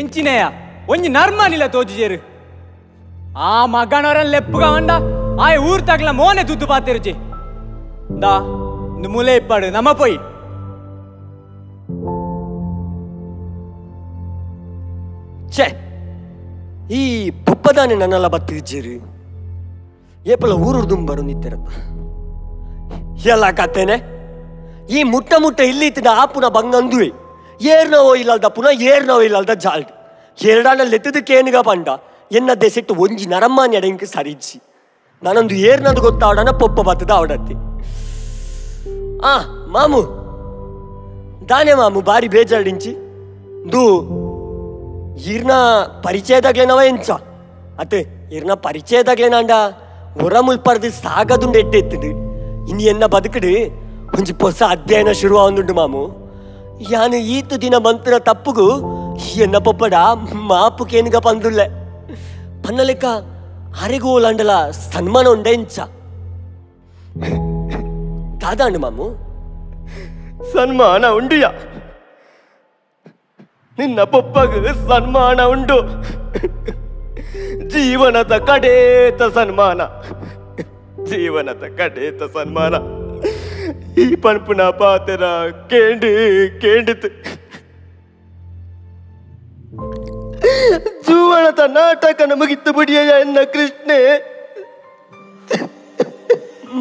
ಎಂಚಿನೆಯ ಒಂಜಿ ನರ್ಮನಿಲ್ಲ ತೋಜಿಜೇರು ಆ ಮಗನವರನ್ನ ಲೆಪ್ಪುಗ ಅಂಡ ಆಯ್ ಊರ್ ತಗ್ಲ ಮೋನೆ ತುತ್ತು ಪಾತಿರುಚಿ ದಾ ಮುಲೆ ಇಪ್ಪಾಡು ನಮ್ಮ ಪೊಯ್ ಛೇ ಈ ಪಪ್ಪದಾನೆ ನನ್ನೆಲ್ಲ ಬತ್ತಿಜ್ಜಿರಿ ಏಪಲ ಊರು ದುಂಬರು ನಿತ್ತಿರತ್ತ ಎಲ್ಲ ಕತ್ತೇನೆ ಈ ಮುಟ್ಟ ಮುಟ್ಟ ಇಲ್ಲಿ ಇತ್ತಿನ ಆಪುನ ಬಂಗಂದುವೆ ಏರ್ನವೋ ಇಲ್ಲಲ್ದ ಪುನಃ ಏರ್ನವೋ ಇಲ್ಲಲ್ದ ಜಾಲ್ಡ್ ಎರಡಾನಲ್ಲಿ ಎತ್ತದಕ್ಕೇನುಗ ಪಂಡ ಎನ್ನ ದೆಸೆಟ್ಟು ಒಂಜಿ ನರಮ್ಮಾನಿ ಅಡೆಂಕ್ ಸರಿಜ್ಜಿ ನಾನೊಂದು ಏರ್ನದು ಗೊತ್ತಾವಡನ ಪೊಪ್ಪ ಬತ್ತದ ಅವಡತ್ತಿ ಆ ಮಾಮು ದಾನೆ ಮಾಮು ಬಾರಿ ಬೇಜಾಡಿಂಚಿ ದು ಈರ್ನ ಪರಿಚಯದಾಗ್ಲೇನವ ಎಂಚ ಅತ್ತೆ ಈರ್ನ ಪರಿಚಯದಾಗ್ಲೇನಾಂಡ ಹೊರ ಮುಲ್ಪರ್ದು ಸಾಗದುಂಡು ಎಟ್ಟೆತ್ತದು ಇನ್ನು ಎನ್ನ ಬದುಕಡು ಒಂಜಿ ಹೊಸ ಅಧ್ಯಯನ ಶುರು ಆವಂದುಂಡು ಮಾಮು ಯಾನು ಈತು ದಿನ ಮಂತ್ರ ತಪ್ಪುಗು ಎನ್ನ ಪೊಪ್ಪಡ ಮಾಪು ಕೇನುಗ ಪಂದುಲ್ಲೆ ಪನ್ನಲೆಕ್ಕ ಅರೆಗೋಲಂಡಲ ಸನ್ಮಾನ ಉಂಡ ಎಂಚ ದಾದಾಂಡು ಮಾಮು ಸನ್ಮಾನ ಉಂಡುಯ. ನಿನ್ನ ಪೊಪ್ಪಗ ಸನ್ಮಾನ ಉಂಡು, ಜೀವನದ ಕಡೇತ ಸನ್ಮಾನ, ಜೀವನದ ಕಡೇತ ಸನ್ಮಾನ. ಈ ಪನ್ಪುನ ಪಾತೆರ ಕೇಂಡು ಕೇಂಡಿತು ಜೀವನದ ನಾಟಕ ನಮಗಿತ್ತು ಬಿಡಿಯ ಎನ್ನ ಕೃಷ್ಣೆ.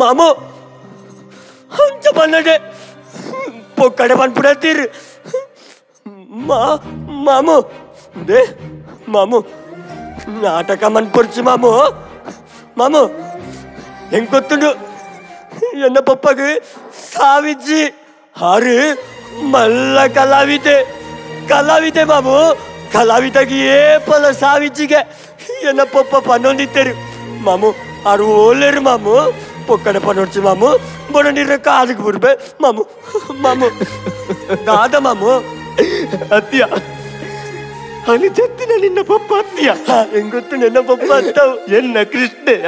ಮಾಮು ಅಂಚ ಬನ್ನಡೆ ಪೊಕ್ಕಡೆ ಬಂದ್ಬಿಡತ್ತೀರಿ. ಮಾ ಮಾಮು they ಮಾಮು ನಾಟಕ ಮನ್ಪೊರ್ಚು ಮಾಮು. ಮಾಮು ಹೆಂಗ್ ಗೊತ್ತುಂಡು ಎನ್ನ ಪಪ್ಪಗ ಸಾವಿಜ್ಜಿ ಹಾರು ಮಲ್ಲ ಕಲಾವಿದೆ ಕಲಾವಿದೆ ಮಾಮು. ಕಲಾವಿದಾಗಿ ಏಪಲ ಸಾವಿಜ್ಜಿಗೆ ಎನ್ನ ಪಪ್ಪ ಪನ್ನೊಂದಿತ್ತರು ಮಾಮು. ಆರು ಓಲೇರು ಮಾಮು ಪೊಕ್ಕಡೆ ಪನ್ನೊಡ್ಚಿ ಮಾಮು. ಬಡ ನೀರ ಕಾದಿಗೆ ಬುರ್ಬೆ ಮಾಮು. ಮಾಮು ದಾದ ಮಾಮು ಅತ್ತಿಯ ಅಲ್ಲಿ ಜತ್ತಿನ ನಿನ್ನ ಪಪ್ಪ ಅತ್ತಿಯ. ಹೆಂಗೊತ್ತು ನಿನ್ನ ಪಪ್ಪ ಅತ್ತವು ಎನ್ನ ಕೃಷ್ಣೆಯ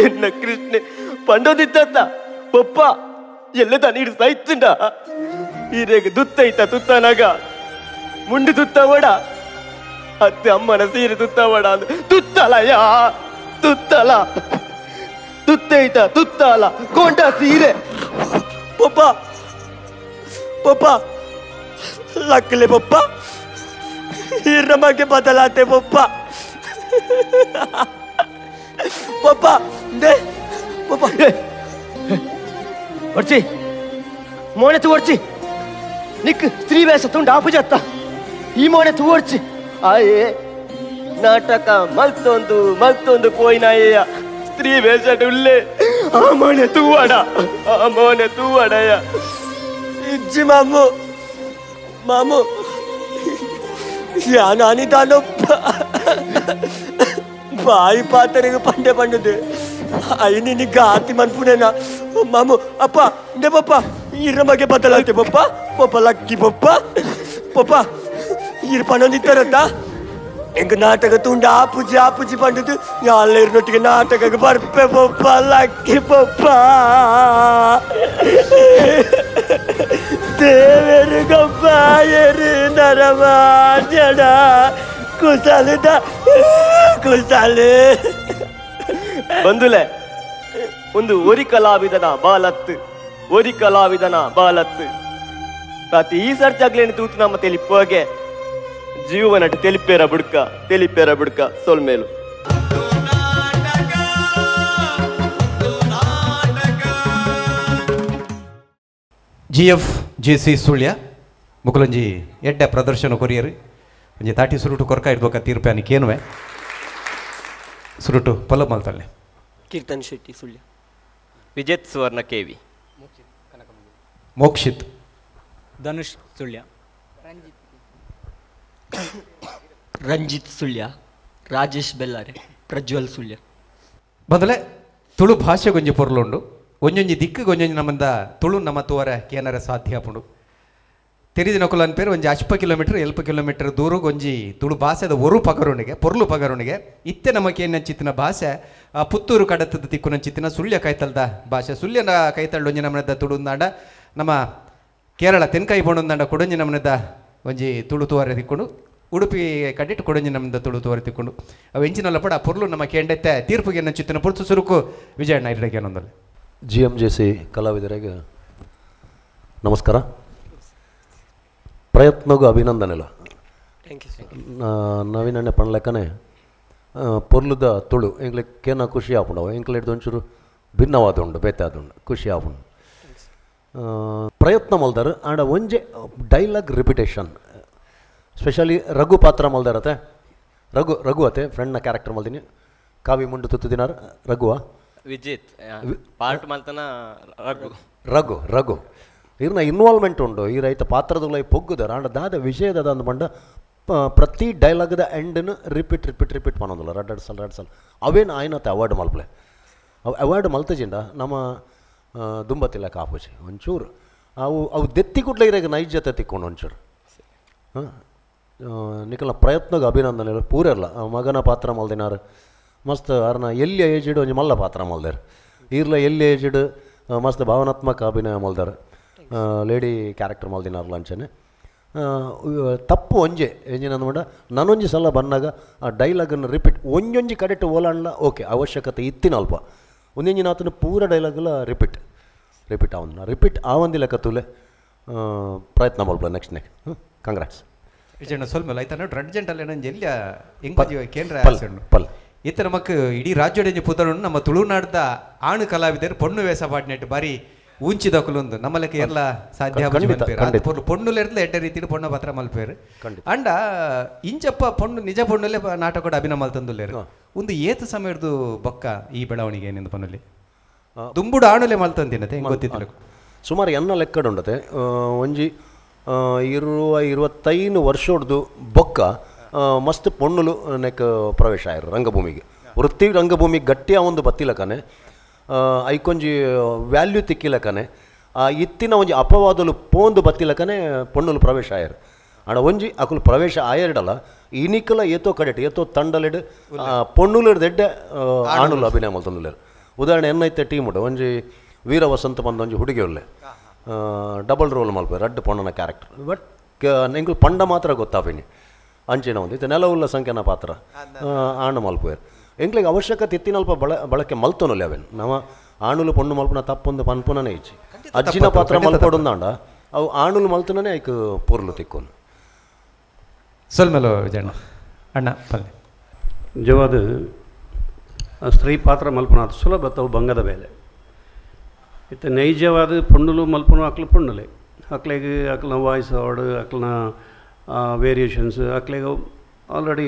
ಎನ್ನ ಕೃಷ್ಣೆ ಪಂಡೋದಿತ್ತ ಪಪ್ಪ ಎಲ್ಲ ನೀರು ಸೈತುಂಡ ಈರೇಗ ದುತ್ತೈತ ತುತ್ತನಾಗ ಮುಂಡು ತುತ್ತವಡ ಅತ್ತೆ ಅಮ್ಮನ ಸೀರೆ ತುತ್ತವಡ ಅಂದ ತುತ್ತಲಯ ತುತ್ತಲ ತುತ್ತೈತ ತುತ್ತಲ ಕೊಂಡ ಸೀರೆ. ಪಪ್ಪ ಪಪ್ಪ ಲಕ್ಕಲೆ ಪಪ್ಪ ನಮಗೆ ಬದಲಾತೆ ಪಪ್ಪ. ಪಪ್ಪ they ಪಪ್ಪ ಒಡ್ಚಿ ಮೋನೆ ತೂವರ್ಚಿ ನಿಕ್ ಸ್ತ್ರೀ ವೇಷ ತುಂಡು ಆಪುಜತ್ತ ಈ ಮೋನೆ ತೂವರ್ಚಿ. ಆಯೇ ನಾಟಕ ಮಲ್ತೊಂದು ಮಲ್ತೊಂದು ಪೋಯಿನಾಯ ಸ್ತ್ರೀ ವೇಷ ಉಲ್ಲೆ ಆ ಮೋನೆ ತೂವಾಡ ಆ ಮೋನೆ ತೂವಾಡಯ್ಯ. ಇಜ್ಜಿ ಮಾಮು ಮಾಮು ಯಾನಾನಿದಾನೊಪ್ಪ ಬಾಯಿ ಪಾತ್ರೆಗೆ ಪಂಡೆ ಪಂಡದು ಅಯ್ಯ ನಿನ್ನ ಗಾತಿ ಮನ್ಪುನೇನ ಮಾಮು. ಅಪ್ಪ ನೇ ಪಪ್ಪ ಇರ ಮಗೆ ಬದಲಾತೆ ಪಪ್ಪ. ಪಪ್ಪ ಲಕ್ಕಿ ಪಪ್ಪ ಪಪ್ಪ ಇರ್ ಪನ್ನೊಂದಿತ್ತಾರತ್ತ ಎಂಗ ನಾಟಕ ತುಂಡು ಆಪುಜಿ ಆಪುಜಿ ಪಂಡದು ಯಾಲ ಇರ್ನೊಟ್ಟಿಗೆ ನಾಟಕಕ್ಕೆ ಬರ್ಪೆ ಪಪ್ಪ ಲಕ್ಕಿ ಪಪ್ಪ. ದೇವರು ಗೊಬ್ಬ ಎರು ನರಮಾಜಡ ಕುಸಲದ ಕುಸಲು ಬಂದುಲೆ ಒಂದು ಒರಿ ಕಲಾವಿದನ ಬಾಲತ್ತು ಒರಿ ಕಲಾವಿದನ ಬಾಲತ್ತು ಪ್ರತಿ ಈ ಸರ್ಜಾಗ್ಲೇನು ತೂತು ನಮ್ಮ ತೆಲಿಪೋಗೆ ಜೀವನಟ ತೆಲಿಪೇರ ಬುಡ್ಕ ತೆಲಿಪೇರ ಬುಡ್ಕ ಸೊಲ್ಮೇಲು. G F G C Sullia ಮುಕುಲಂಜಿ ಎಡ್ಡೆ ಪ್ರದರ್ಶನ ಕೊರಿಯರು ಒಂಜಿ ತಾಟಿ ಸುರುಟು ಕೊರ್ಕ ಇಡ್ಬೇಕ ತೀರ್ಪೆ ಅನಿಕೇನುವೆ ಸುರುಟು ಪಲ್ಲ ಮಲ್ತಲ್ಲೆ. ಕೀರ್ತನ್ ಶೆಟ್ಟಿ ಸುಳ್ಯ, ವಿಜೇತ್ ಸುವರ್ಣ ಕೆವಿ, ಮೋಕ್ಷಿತ್, ಧನುಷ್ ಸುಳ್ಯ, ರಂಜಿತ್ ಸುಳ್ಯ, ರಾಜೇಶ್ ಬೆಲ್ಲಾರೆ, ಪ್ರಜ್ವಲ್ ಸುಳ್ಯ. ಬದಲೆ ತುಳು ಭಾಷೆಗೊಂಜಿ ಪೊರ್ಲುಂಡು ಒಂಜೊಂಜಿ ದಿಕ್ಕಿಗೆ ಒಂಜೊಂಜಿ ನಮ್ಮಂದ ತುಳು ನಮ್ಮ ತೋರ ಕೇನರ ಸಾಧ್ಯ ಆಪುಂಡು. ತೆರಿದಿನಕುಲು ಅನ್ಪೇರು ಒಂಜಿ ಅಶ್ಪ ಕಿಲೋಮೀಟರ್ ಎಲ್ಪ ಕಿಲೋಮೀಟರ್ ದೂರಗೆ ಒಂಜಿ ತುಳು ಭಾಷೆದ ಒರು ಪಗರುಣಿಗೆ ಪೊರ್ಲು ಪಗರುಣಿಗೆ ಇತ್ತೆ ನಮಕ್ ಏನಂಚಿತ್ತಿನ ಭಾಷೆ ಪುತ್ತೂರು ಕಡತದ ತಿಕ್ಕುನಂಚಿತ್ತಿನ ಸುಳ್ಯ ಕೈತಲ್ದ ಭಾಷೆ. ಸುಳ್ಯನ ಕೈತಳ್ಳು ಒಂಜಿ ನಮ್ಮನದ ತುಳುಂದಾಂಡ ನಮ್ಮ ಕೇರಳ ತೆನ್ಕಾಯಿ ಬೋಣಂದಾಂಡ ಕೊಡೊಂಜಿ ನಮ್ಮನದ ಒಂಜಿ ತುಳು ತೋರೆ ತಿಕ್ಕೊಂಡು ಉಡುಪಿ ಕಡಿಟ್ಟು ಕೊಡೊಂಜಿ ನಮ್ಮದ ತುಳು ತೋರೆ ತಿಕ್ಕೊಂಡು ಅವು ಎಂಚಿನಲ್ಲ ಪಡ ಪೊರ್ಲು ನಮ್ಮ ಕೇಂಡತ್ತೆ ತೀರ್ಪುಗೆ ಏನಂಚಿತ್ತಿನ ಪುರ್ತು ಸುರುಕು ವಿಜಯಣ್ಣ ಇರಕ್ಕೆ ಏನೊಂದಲ್ಲಿ. G M J C ಕಲಾವಿದರಿಗೆ ನಮಸ್ಕಾರ, ಪ್ರಯತ್ನಗೂ ಅಭಿನಂದನೆಲ್ಲ. ನವೀನಣ್ಣೆ ಪಣ್ಲೆಕ್ಕನೆ ಪೊರ್ಲುದ ತುಳು ಎಂಗ್ಲಿಕ್ಕೆ ಕೇನ ಖುಷಿ ಆಪುಂಡವು ಎಂಕ್ಲೆಡ್ದು ಒಂಚೂರು ಭಿನ್ನವಾದ ಉಂಡು ಬೇತೆ ಉಂಡು ಖುಷಿ ಆಪುಂಡು. ಪ್ರಯತ್ನ ಮಲ್ದಾರ ಆಂಡ ಒಂಜೆ dialogue repetition specially Raghu ಪಾತ್ರ ಮಲ್ದಾರತೆ. ರಘು ರಘು ಅತೆ ಫ್ರೆಂಡ್ನ ಕ್ಯಾರೆಕ್ಟರ್ ಮಲ್ದಿನಿ ಕಾವಿ ಮುಂಡು ತುತ್ತು ದಿನಾರ್ ರಘುವ ವಿಜಿತ್ ಪಾರ್ಟ್ ಮಲ್ತನ ರಘು ರಘು ರಘು ಇರ್ನ ಇನ್ವಾಲ್ವ್ಮೆಂಟ್ ಉಂಡು ಈ ರೈತ ಪಾತ್ರದಲ್ಲ ಪೊಗ್ಗುದಾರ ಆಂಡ ದಾದ ವಿಷಯದ ಅಂದ್ ಬಂಡ ಪ್ರತಿ ಡೈಲಾಗ್ದ ಎಂಡನ್ನು repeat repeat repeat ಮಾಡೋದಿಲ್ಲ ರಡ್ ಸಲ ರಡ್ ಸಲ ಅವೇನು ಆಯ್ನತ್ತೆ ಅವಾರ್ಡ್ ಮಲ್ಪಲೆ ಅವು ಅವಾರ್ಡ್ ಮಲ್ತಜಿಂಡ ನಮ್ಮ ದುಂಬತ್ತಿಲ್ಲ ಕಾಪುಜಿ ಒಂಚೂರು ಅವು ಅವು ದೆತ್ತಿ ಕೂಡಲೇ ಇರಾಗ ನೈಜತೆ ತಿಕ್ಕೊಂಡು ಒಂಚೂರು ಹಾಂ ನಿಕಲ ಪ್ರಯತ್ನಗೆ ಅಭಿನಂದನೆ ಪೂರೆಲ್ಲ ಮಗನ ಪಾತ್ರ ಮಲ್ದಿನಾರು ಮಸ್ತ್ ಅರ್ನ ಎಲ್ಲಿ ಏಜಿಡ್ ಒಂಜಿ ಮಲ್ಲ ಪಾತ್ರ ಮಲ್ದಾರ ಈರ್ಲ ಎಲ್ಲಿ ಏಜಿಡ್ ಮಸ್ತ್ ಭಾವನಾತ್ಮಕ ಅಭಿನಯ ಮಲ್ದಾರ ಲೇಡಿ ಕ್ಯಾರೆಕ್ಟರ್ ಮಲ್ದಿನಾರ್ಲ ಅಂಚನೆ ತಪ್ಪು ಒಂಜೆ ಎಂಜಿನ ಅಂದ್ಕೊಂಡ ನಾನೊಂಜಿ ಸಲ ಬಂದಾಗ ಆ ಡೈಲಾಗನ್ನು ರಿಪೀಟ್ ಒಂಜೊಂಜಿ ಕಡೆಟ್ ಓಲಾಂಡ್ಲ ಓಕೆ ಅವಶ್ಯಕತೆ ಇತ್ತಿನ ಅಲ್ಪ ಒಂದೊಂಜಿನ ಆತನ ಪೂರ ಡೈಲಾಗ್ಲ ರಿಪೀಟ್ ರಿಪೀಟ್ ಆವೊಂದು ರಿಪೀಟ್ ಆವಂದಿ ಲೆಕ್ಕ ತೂಲೆ ಪ್ರಯತ್ನ ಮಲ್ಪ next next congrats Vijayanna ಸ್ವಲ್ಪ ಆಯ್ತಾ ನೋಡಿ ರಡ್ ಜಂಟಲ್ಲಿ ನಂಜಿ ಎಲ್ಲಿ ಎಂಗ್ ಕೇಂದ್ರ ಪಲ್ ಇತ್ತ ನಮಕ್ ಇಡೀ ರಾಜ್ಯದ ಪುದರುಂಡು ನಮ್ಮ ತುಳುನಾಡ್ದ ಆಣು ಕಲಾವಿದರು ಪೊಣ್ಣು ವೇಷ ಪಾಡ್ನೆಟ್ ಬಾರಿ ಊಂಚಿದಕುಲೊಂದು ನಮ್ಮ ಲೆಕ್ಕ ಎಲ್ಲ ಸಾಧ್ಯ ಪೊಣ್ಣುಲೆರ್ಲ ಎಡ್ಡೆ ರೀತಿಯಲ್ಲಿ ಪೊಣ್ಣ ಪಾತ್ರ ಮಲ್ಪೇರು ಅಂಡ ಇಂಚಪ್ಪ ಪೊಣ್ಣು ನಿಜ ಪೊಣ್ಣುಲೆ ನಾಟಕದ ಅಭಿನಯ ಮಲ್ತಂದುಲ್ಲೇರು ಒಂದು ಏತ ಸಮಯದ್ದು ಬೊಕ್ಕ ಈ ಬೆಳವಣಿಗೆ ಏನೆಂದು ಪೊನ್ನುಲಿ ದುಂಬುಡು ಆಣುಲೆ ಮಲ್ತಂದಿನತೆ ಗೊತ್ತಿತ್ತು ಸುಮಾರು ಎನ್ನ ಲೆಕ್ಕಡುಂಡತೆ ಒಂಜಿ 20-25 ವರ್ಷೊಡ್ದು ಬೊಕ್ಕ ಮಸ್ತ್ ಪೊಣ್ಣುಲು ನೆಕ್ ಪ್ರವೇಶ ಆಯ್ರು ರಂಗಭೂಮಿಗೆ ವೃತ್ತಿ ರಂಗಭೂಮಿ ಗಟ್ಟಿಯ ಒಂದು ಬತ್ತಿಲಕನೆ ಐಕೊಂಜಿ ವ್ಯಾಲ್ಯೂ ತಿಕ್ಕಿಲಕನೆ ಆ ಇತ್ತಿನ ಒಂಜಿ ಅಪವಾದಲು ಪೋಂದು ಬತ್ತಿಲಕನೆ ಪೊಣ್ಣುಲು ಪ್ರವೇಶ ಆಯರು ಆಡ ಒಂಜಿ ಅಕುಲು ಪ್ರವೇಶ ಆಯರ್ಡಲ್ಲ ಇನಿಕಲ ಏತೋ ಕಡೆಟ್ ಏತೋ ತಂಡಲೆಡ್ ಪೊಣ್ಣುಲು ದೆಡ್ಡೆ ಆಣುಲು ಅಭಿನಯ ಮಲ್ತೊಂದುಲ್ಲೆರ್ ಉದಾಹರಣೆ ಎನ್ನೈತೆ ಟೀಮ್ ಉಂಡು ಒಂಜಿ ವೀರ ವಸಂತ ಬಂದ ಒಂಜಿ ಹುಡುಗಿ ಒಳ್ಳೆ ಡಬಲ್ ರೋಲ್ ಮಲ್ಪೆ ರಡ್ಡು ಪೊಣ್ಣನ ಕ್ಯಾರೆಕ್ಟರ್ ಬಟ್ ಎಂಕುಲು ಪಂಡ ಮಾತ್ರ ಗೊತ್ತಾಪಿನಿ ಅಂಚಿನ ಒಂದು ಇತ್ತೆ ನೆಲವುಲ್ಲ ಸಂಖ್ಯೆನ ಪಾತ್ರ ಆಣು ಮಲ್ಪುವೆರ್ ಎಂಕ್ಲೆಗ್ ಅವಶ್ಯಕತೆ ಇತ್ತಿನಲ್ಪ ಬಳಕೆ ಮಲ್ತೊನುಲೆ ಅವೇನು ನಮ್ಮ ಆಣುಲು ಪೊಣ್ಣು ಮಲ್ಪುನ ತಪ್ಪೊಂದು ಪನ್ಪುನನೇ ಇಚ್ಚಿ ಅಜ್ಜಿನ ಪಾತ್ರ ಮಲ್ಪೊಡೊಂದಾಂಡ ಅವು ಆಣುಲು ಮಲ್ತುನನೇ ಐಕ್ ಪೊರ್ಲು ತಿಕ್ಕೊನು ಸೊಲ್ಮೆಲೋ ವಿಜಯಣ್ಣ ಅಣ್ಣ ಪಲ್ಲೆ ನಿಜವಾದ ಸ್ತ್ರೀ ಪಾತ್ರ ಮಲ್ಪುನ ಅದು ಸುಲಭ ತವು ಬಂಗದ ಬೇಲೆ ಇತ್ತೆ ನೈಜವಾದ ಪೊಣ್ಣುಲು ಮಲ್ಪುನ ಅಕ್ಲು ಪೊಣ್ಣುಲೆ ಅಕ್ಲೆಗ್ ಅಕ್ಲನ ವಾಯ್ಸ್ ಅವಡು ಅಕ್ಲನ ವೇರಿಯೇಷನ್ಸ್ ಅಕ್ಲೆಗ್ ಆಲ್ರೆಡಿ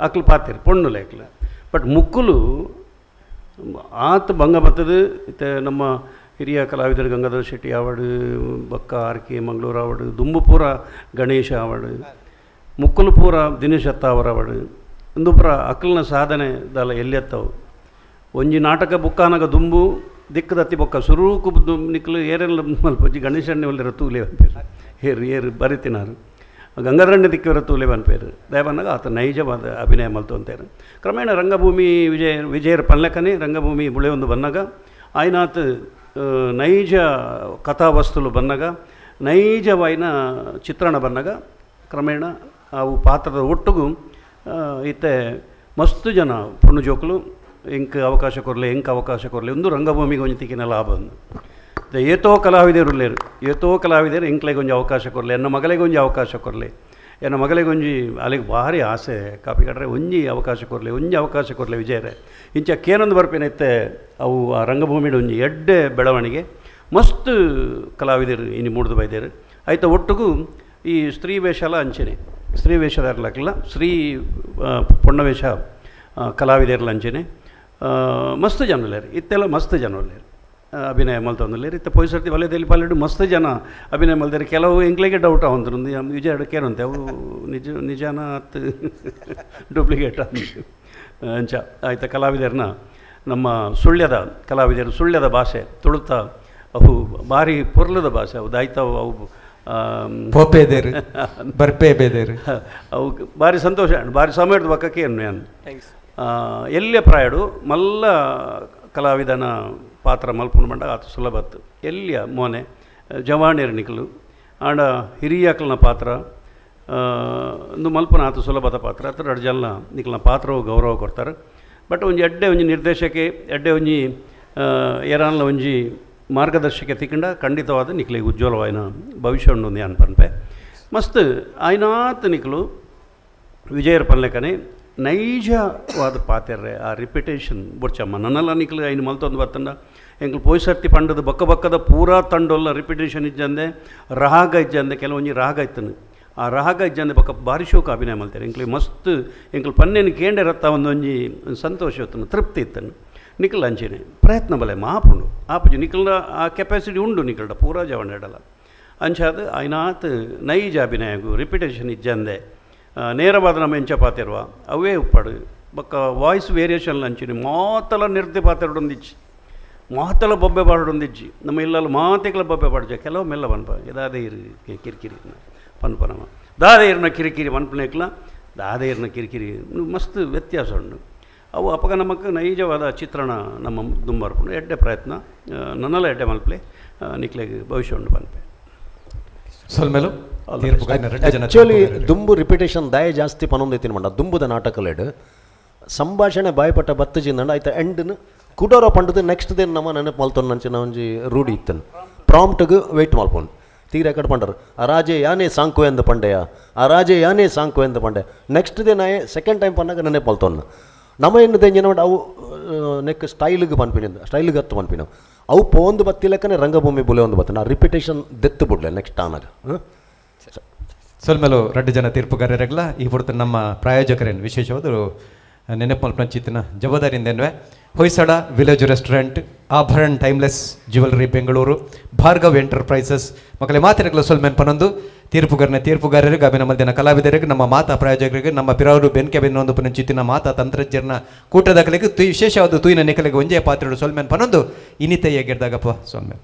ಅಕ್ಲು ಪಾತಿರ್ ಪೊಣ್ಣುಲೆ ಅಕ್ಲ ಬಟ್ ಮುಕ್ಕುಲು ಆತ ಭಂಗ ಬರ್ತದೆ ಇತ್ತೆ ನಮ್ಮ ಹಿರಿಯ ಕಲಾವಿದರು ಗಂಗಾಧರ ಶೆಟ್ಟಿ ಆವಡು ಬಕ್ಕ ಆರ್ ಕೆ ಮಂಗಳೂರು ಆವಡು ದುಂಬುಪುರ ಗಣೇಶ ಆವಡು ಮುಕ್ಕುಲು ಪೂರ ದಿನೇಶ್ ಅತ್ತಾವರ್ ಆವಡು ಇಂದುಪುರ ಅಕ್ಲನ ಸಾಧನೆ ದಾಲ ಎಲ್ಲೆತ್ತವು ಒಂಜಿ ನಾಟಕ ಬುಕ್ಕಾನಗ ದುಂಬು ದಿಕ್ಕದತ್ತಿ ಬೊಕ್ಕ ಸುರೂಕು ನಿಕ್ಲು ಏರೆಲ್ಲ ಮಲ್ಪೊಜ್ಜಿ ಗಣೇಶಣ್ಣೆ ಒಲ್ಲೆರ ತೂಲೆ ಪನ್ಪೇರು ಏರು ಏರು ಬರಿತಿನಾರು ಗಂಗಾಧರಣ್ಯ ದಿಕ್ಕವರ ತೂಲೆ ಪನ್ಪೇರು ದಯಬನ್ನಾಗ ಆತ ನೈಜವಾದ ಅಭಿನಯ ಮಲ್ತು ಅಂತಾರೆ ಕ್ರಮೇಣ ರಂಗಭೂಮಿ ವಿಜಯರ ಪನ್ಲೆಕನೆ ರಂಗಭೂಮಿ ಬುಳೆ ಒಂದು ಬನ್ನಾಗ ಆಯ್ನಾತ್ ನೈಜ ಕಥಾವಸ್ತುಲು ಬನ್ನಾಗ ನೈಜವಾಯಿನ ಚಿತ್ರಣ ಬನ್ನಾಗ ಕ್ರಮೇಣ ಅವು ಪಾತ್ರದ ಒಟ್ಟುಗು ಇತ್ತೆ ಮಸ್ತು ಜನ ಪೊಣ್ಣು ಜೋಕುಲು ಎಂಕ್ ಅವಕಾಶ ಕೊರಲೆ ಎಂಕ್ ಅವಕಾಶ ಕೊರಲೆ ಒಂದು ರಂಗಭೂಮಿಗೆ ಒಂಜಿ ತಿಕ್ಕಿನ ಲಾಭ ಒಂದು ಏತೋ ಕಲಾವಿದರು ಉಲ್ಲೇರು ಏತೋ ಕಲಾವಿದರು ಎಂಕ್ಲೆಗೆ ಒಂಜಿ ಅವಕಾಶ ಕೊರಲೆ ಎನ್ನ ಮಗಳಿಗೆ ಒಂಜಿ ಅವಕಾಶ ಕೊರಲೆ ಎನ್ನ ಮಗಳಿಗೆ ಒಂಜಿ ಅಲ್ಲಿಗೆ ಭಾರಿ ಆಸೆ ಕಾಪಿ ಕಟ್ರೆ ಒಂಜಿ ಅವಕಾಶ ಕೊರಲೆ ಒಂಜಿ ಅವಕಾಶ ಕೊರಲೆ ವಿಜಯರೇ ಇಂಚ ಕೇನೊಂದು ಬರ್ಪೇನೈತೆ ಅವು ಆ ರಂಗಭೂಮಿಡು ಒಂಜಿ ಎಡ್ಡೆ ಬೆಳವಣಿಗೆ ಮಸ್ತ್ ಕಲಾವಿದರು ಇನ್ನು ಮೂಡ್ದು ಬೈದೇರು ಆಯ್ತು ಒಟ್ಟಿಗೂ ಈ ಸ್ತ್ರೀ ವೇಷಲ ಅಂಚೆನೆ ಸ್ತ್ರೀ ವೇಷದಾರ್ಲಕ್ಲ ಸ್ತ್ರೀ ಪೊಣ್ಣವೇಷ ಕಲಾವಿದರ್ಲ ಅಂಚೆನೆ ಮಸ್ತ್ ಜನ ಉಲ್ಲೇರು ಇತ್ತೆಲ್ಲ ಮಸ್ತ್ ಜನ ಉಲ್ಲೇರು ಅಭಿನಯ ಮಲ್ತೊಂದುಲ್ಲೇರು ಇತ್ತೆ ಪೋಯಿ ಸರ್ತಿ ವಲಯದಲ್ಲಿ ಪಾಲಿಡು ಮಸ್ತ್ ಜನ ಅಭಿನಯ ಮಲ್ದೇರು ಕೆಲವು ಎಂಕ್ಲೆಗೆ ಡೌಟ್ ಆವಂದ್ರು ವಿಜಯ ಕೇರಂತೆ ಅವು ನಿಜ ನಿಜಾನ ಅತ್ ಡೂಪ್ಲಿಕೇಟ್ ಅಂಚ ಆಯ್ತ ಕಲಾವಿದರನ್ನ ನಮ್ಮ ಸುಳ್ಯದ ಕಲಾವಿದರು ಸುಳ್ಯದ ಭಾಷೆ ತುಳುತ ಅವು ಭಾರಿ ಪೊರ್ಲದ ಭಾಷೆ ಅವು ದಾಯ್ತಾವು ಅವು ಪೋಪೇದೇರು ಬರ್ಪೇ ಬೇದೇರು ಅವು ಭಾರಿ ಸಂತೋಷ ಭಾರಿ ಸಮಯದ ಬಕ್ಕಕ್ಕೆ ಏನು ನಾನು ಎಲ್ಲೇ ಪ್ರಾಯಡು ಮಲ್ಲ ಕಲಾವಿದನ ಪಾತ್ರ ಮಲ್ಪುನ ಬಂಡ ಆತ ಸುಲಭತ್ತು ಎಲ್ಲಿಯ ಮೋನೆ ಜವಾಣಿಯರ್ ನಿಕಲು ಆಂಡ ಹಿರಿಯಾಕಲ್ನ ಪಾತ್ರ ಒಂದು ಮಲ್ಪನ ಆತ ಸುಲಭದ ಪಾತ್ರ ಆತ ಎರಡು ಜನ ನಿಕಲ್ನ ಪಾತ್ರವು ಗೌರವ ಕೊಡ್ತಾರೆ ಬಟ್ ಒಂಜಿ ಎಡ್ಡೆ ಒಂಜಿ ನಿರ್ದೇಶಕೆ ಎಡ್ಡೆ ಒಂಜಿ ಏರಾನ್ಲ ಒಂಜಿ ಮಾರ್ಗದರ್ಶಕ ತಿಕ್ಕಂಡ ಖಂಡಿತವಾದ ನಿಕ್ಲಿಗೆ ಉಜ್ವಲವಾಯಿನ ಭವಿಷ್ಯ ಉಂಡು ಅನ್ ಪನ್ಪೆ ಮಸ್ತ್ ಆಯ್ನಾತ್ ನಿಕ್ಲು ವಿಜಯರ ಪನ್ಲೆಕನೆ ನೈಜವಾದ ಪಾತೆರ್ರೆ ಆ ರಿಪಿಟೇಷನ್ ಬೊಡ್ಚಮ್ಮ ನನ್ನೆಲ್ಲ ನಿಕ್ಲು ಐನು ಮಲ್ತೊಂದು ಬತ್ತಂಡ ಎಂಕ್ಲು ಪೋಯ್ ಸರ್ತಿ ಪಂಡದ ಬಕ್ಕ ಬಕ್ಕದ ಪೂರಾ ತಂಡೊಲ್ಲ ರಿಪಿಟೇಷನ್ ಇಜ್ಜಂದೆ ರಾಗ ಇಜ್ಜಂದೆ ಕೆಲವೊಂಜಿ ರಾಗ ಇತ್ತನು ಆ ರಾಗ ಇಜ್ಜಂದೆ ಬಕ್ಕ ಭಾರಿ ಶೋಕ ಅಭಿನಯ ಮಲ್ತಾರೆ ಎಂಕ್ಲಿ ಮಸ್ತ್ ಎಂಕ್ಲು ಪನ್ನೇನು ಕೇಂಡೆ ರತ್ತ ಒಂದೊಂಜಿ ಸಂತೋಷ ಇತ್ತನು ತೃಪ್ತಿ ಇತ್ತನು ನಿಖಲ್ ಅಂಚೆನೆ ಪ್ರಯತ್ನ ಬಲೆ ಮಾಪುಂಡು ಆಪುಜಿ ನಿಖಲ್ನ ಆ ಕೆಪಾಸಿಟಿ ಉಂಡು ನಿಖಲ್ಡ ಪೂರಾ ಜವಣ ಇಡಲ್ಲ ಅಂಚಾದ ಐನಾತ್ ನೈಜ ಅಭಿನಯಗು ರಿಪಿಟೇಷನ್ ಇಜ್ಜಂದೆ ನೇರವಾದ ನಮ್ಮ ಎಂಚ ಪಾತಿರುವ ಅವೇ ಉಪ್ಪಾಡು ಬಕ್ಕ ವಾಯ್ಸ್ ವೇರಿಯೇಷನ್ ಅಂಚಿನಿ ಮಾತಲ ನಿರ್ತಿ ಪಾತಿರಡೊಂದಿಚ್ಚಿ ಮಾತಲ ಬೊಬ್ಬೆ ಪಾಡೊಂದಿಜ್ಜಿ ನಮ್ಮ ಇಲ್ಲಲ್ಲ ಮಾತೆಗಳ ಬೊಬ್ಬೆ ಪಾಡ್ಜ ಕೆಲವು ಮೆಲ್ಲ ಪನ್ಪ ಇದಾದೇ ಇರು ಕಿರಿಕಿರಿ ಪನ್ಪ ನಮ್ಮ ದಾದೆ ಇರ್ನ ಕಿರಿಕಿರಿ ಪನ್ಪನೇಕ್ಲ ದಾದೆ ಇರ್ನ ಕಿರಿಕಿರಿ ಮಸ್ತ್ ವ್ಯತ್ಯಾಸ ಉಂಡು ಅವು ಅಪಗ ನಮಕ್ ನೈಜವಾದ ಚಿತ್ರಣ ನಮ್ಮ ದುಂಬರ್ಪುಂಡು ಎಡ್ಡೆ ಪ್ರಯತ್ನ ನನ್ನೆಲ್ಲ ಎಡ್ಡೆ ಮಲ್ಪಲೆ ನಿಕ್ಲೆಗ್ ಭವಿಷ್ಯ ಉಂಡು ಪನ್ಪೆ ಸೊಲ್ಮೆಲು. ಆಕ್ಚುಲಿ ದುಂಬು ರಿಪಿಟೇಷನ್ ದಾಯ ಜಾಸ್ತಿ ಪನೊಂದು ಮಂಡ ದುಂಬುದ ನಾಟಕಲೆಡ್ ಸಂಭಾಷಣೆ ಬಾಯ್ಪಟ್ಟ ಬತ್ತಜಿಂದಂಡ ಆಯ್ತ ಎಂಡ್ನ್ ಕುಡೋರ ಪಂಡದು ನೆಕ್ಸ್ಟ್ ದಿನ ನಮ್ಮ ನೆನಪು ಮಲ್ತೊಂದು ಒಂಜಿ ರೂಢಿ ಇತ್ತನು ಪ್ರಾಂಪ್ಟ್ಗೆ ವೆಯ್ಟ್ ಮಲ್ಪೊಂದು ತೀರ ಕಡೆ ಪಂಡರು ಆ ರಾಜೆ ಯಾನೇ ಸಾಂಕು ಎಂದು ಪಂಡೆಯ ಆ ರಾಜೆ ಯಾನೇ ಸಾಂಕು ಎಂದು ಪಂಡೆ ನೆಕ್ಸ್ಟ್ ದಿನ ಸೆಕೆಂಡ್ ಟೈಮ್ ಪನ್ನಾಗ ನೆನಪು ಮಲ್ತೊಂದು ನಮ್ಮ ಏನು ದೆಂಜಿನ ಅವು ನೆಕ್ ಸ್ಟೈಲ್ಗೆ ಪನ್ಪಿನ ಸ್ಟೈಲ್ಗೆ ಹತ್ತು ಪನ್ಪಿನ ಅವು ಪೋಂದು ಬತ್ತಿಲೆಕ್ಕನೆ ರಂಗಭೂಮಿ ಬುಲೆ ಒಂದು ಬತ್ತ ನಾ ರಿಪಿಟೇಷನ್ ದೆತ್ತು ಬಿಡ್ಲೆ ನೆಕ್ಸ್ಟ್ ಆನಾಗ. ಸೊಲ್ಮೆಲು ರಡ್ಡು ಜನ ತೀರ್ಪುಗಾರರೆಗ್ಲ ಈ ಪುರ್ತು ನಮ್ಮ ಪ್ರಾಯೋಜಕರೇನು ವಿಶೇಷವಾದ ನೆನಪು ಮಲ್ಪಂಚಿತ್ತಿನ ಜವಾಬ್ದಾರಿಯಿಂದ ಎನ್ನುವೆ Hoysala village restaurant, Abharan timeless jewellery Bengaluru, Bhargav enterprises ಮಕ್ಕಳೇ ಮಾತಿರಗ್ಲ ಸೊಲ್ಮೆನ್ ಪನೊಂದು ತೀರ್ಪುಗಾರನ ತೀರ್ಪುಗಾರರಿಗೆ ಅಭಿನಮಲ್ದಿನ ಕಲಾವಿದರಿಗೆ ನಮ್ಮ ಮಾತಾ ಪ್ರಾಯೋಜಕರಿಗೆ ನಮ್ಮ ಪಿರವರು ಬೆನ್ಕೆ ಬೆನ್ನೊಂದು ಪುನಂಚಿತ್ತಿನ ಮಾತಾ ತಂತ್ರಜ್ಞರನ ಕೂಟದಾಗಲಿಗೆ ವಿಶೇಷವಾದ ತೂಯಿನ ನಿಕಲಿಗೆ ಒಂಜೇ ಪಾತ್ರೆಡು ಸೊಲ್ಮೆನ್ ಪನೊಂದು ಇನಿತೆಯ ಗೆಡ್ದಾಗಪ್ಪ ಸೊಲ್ಮೆನ್.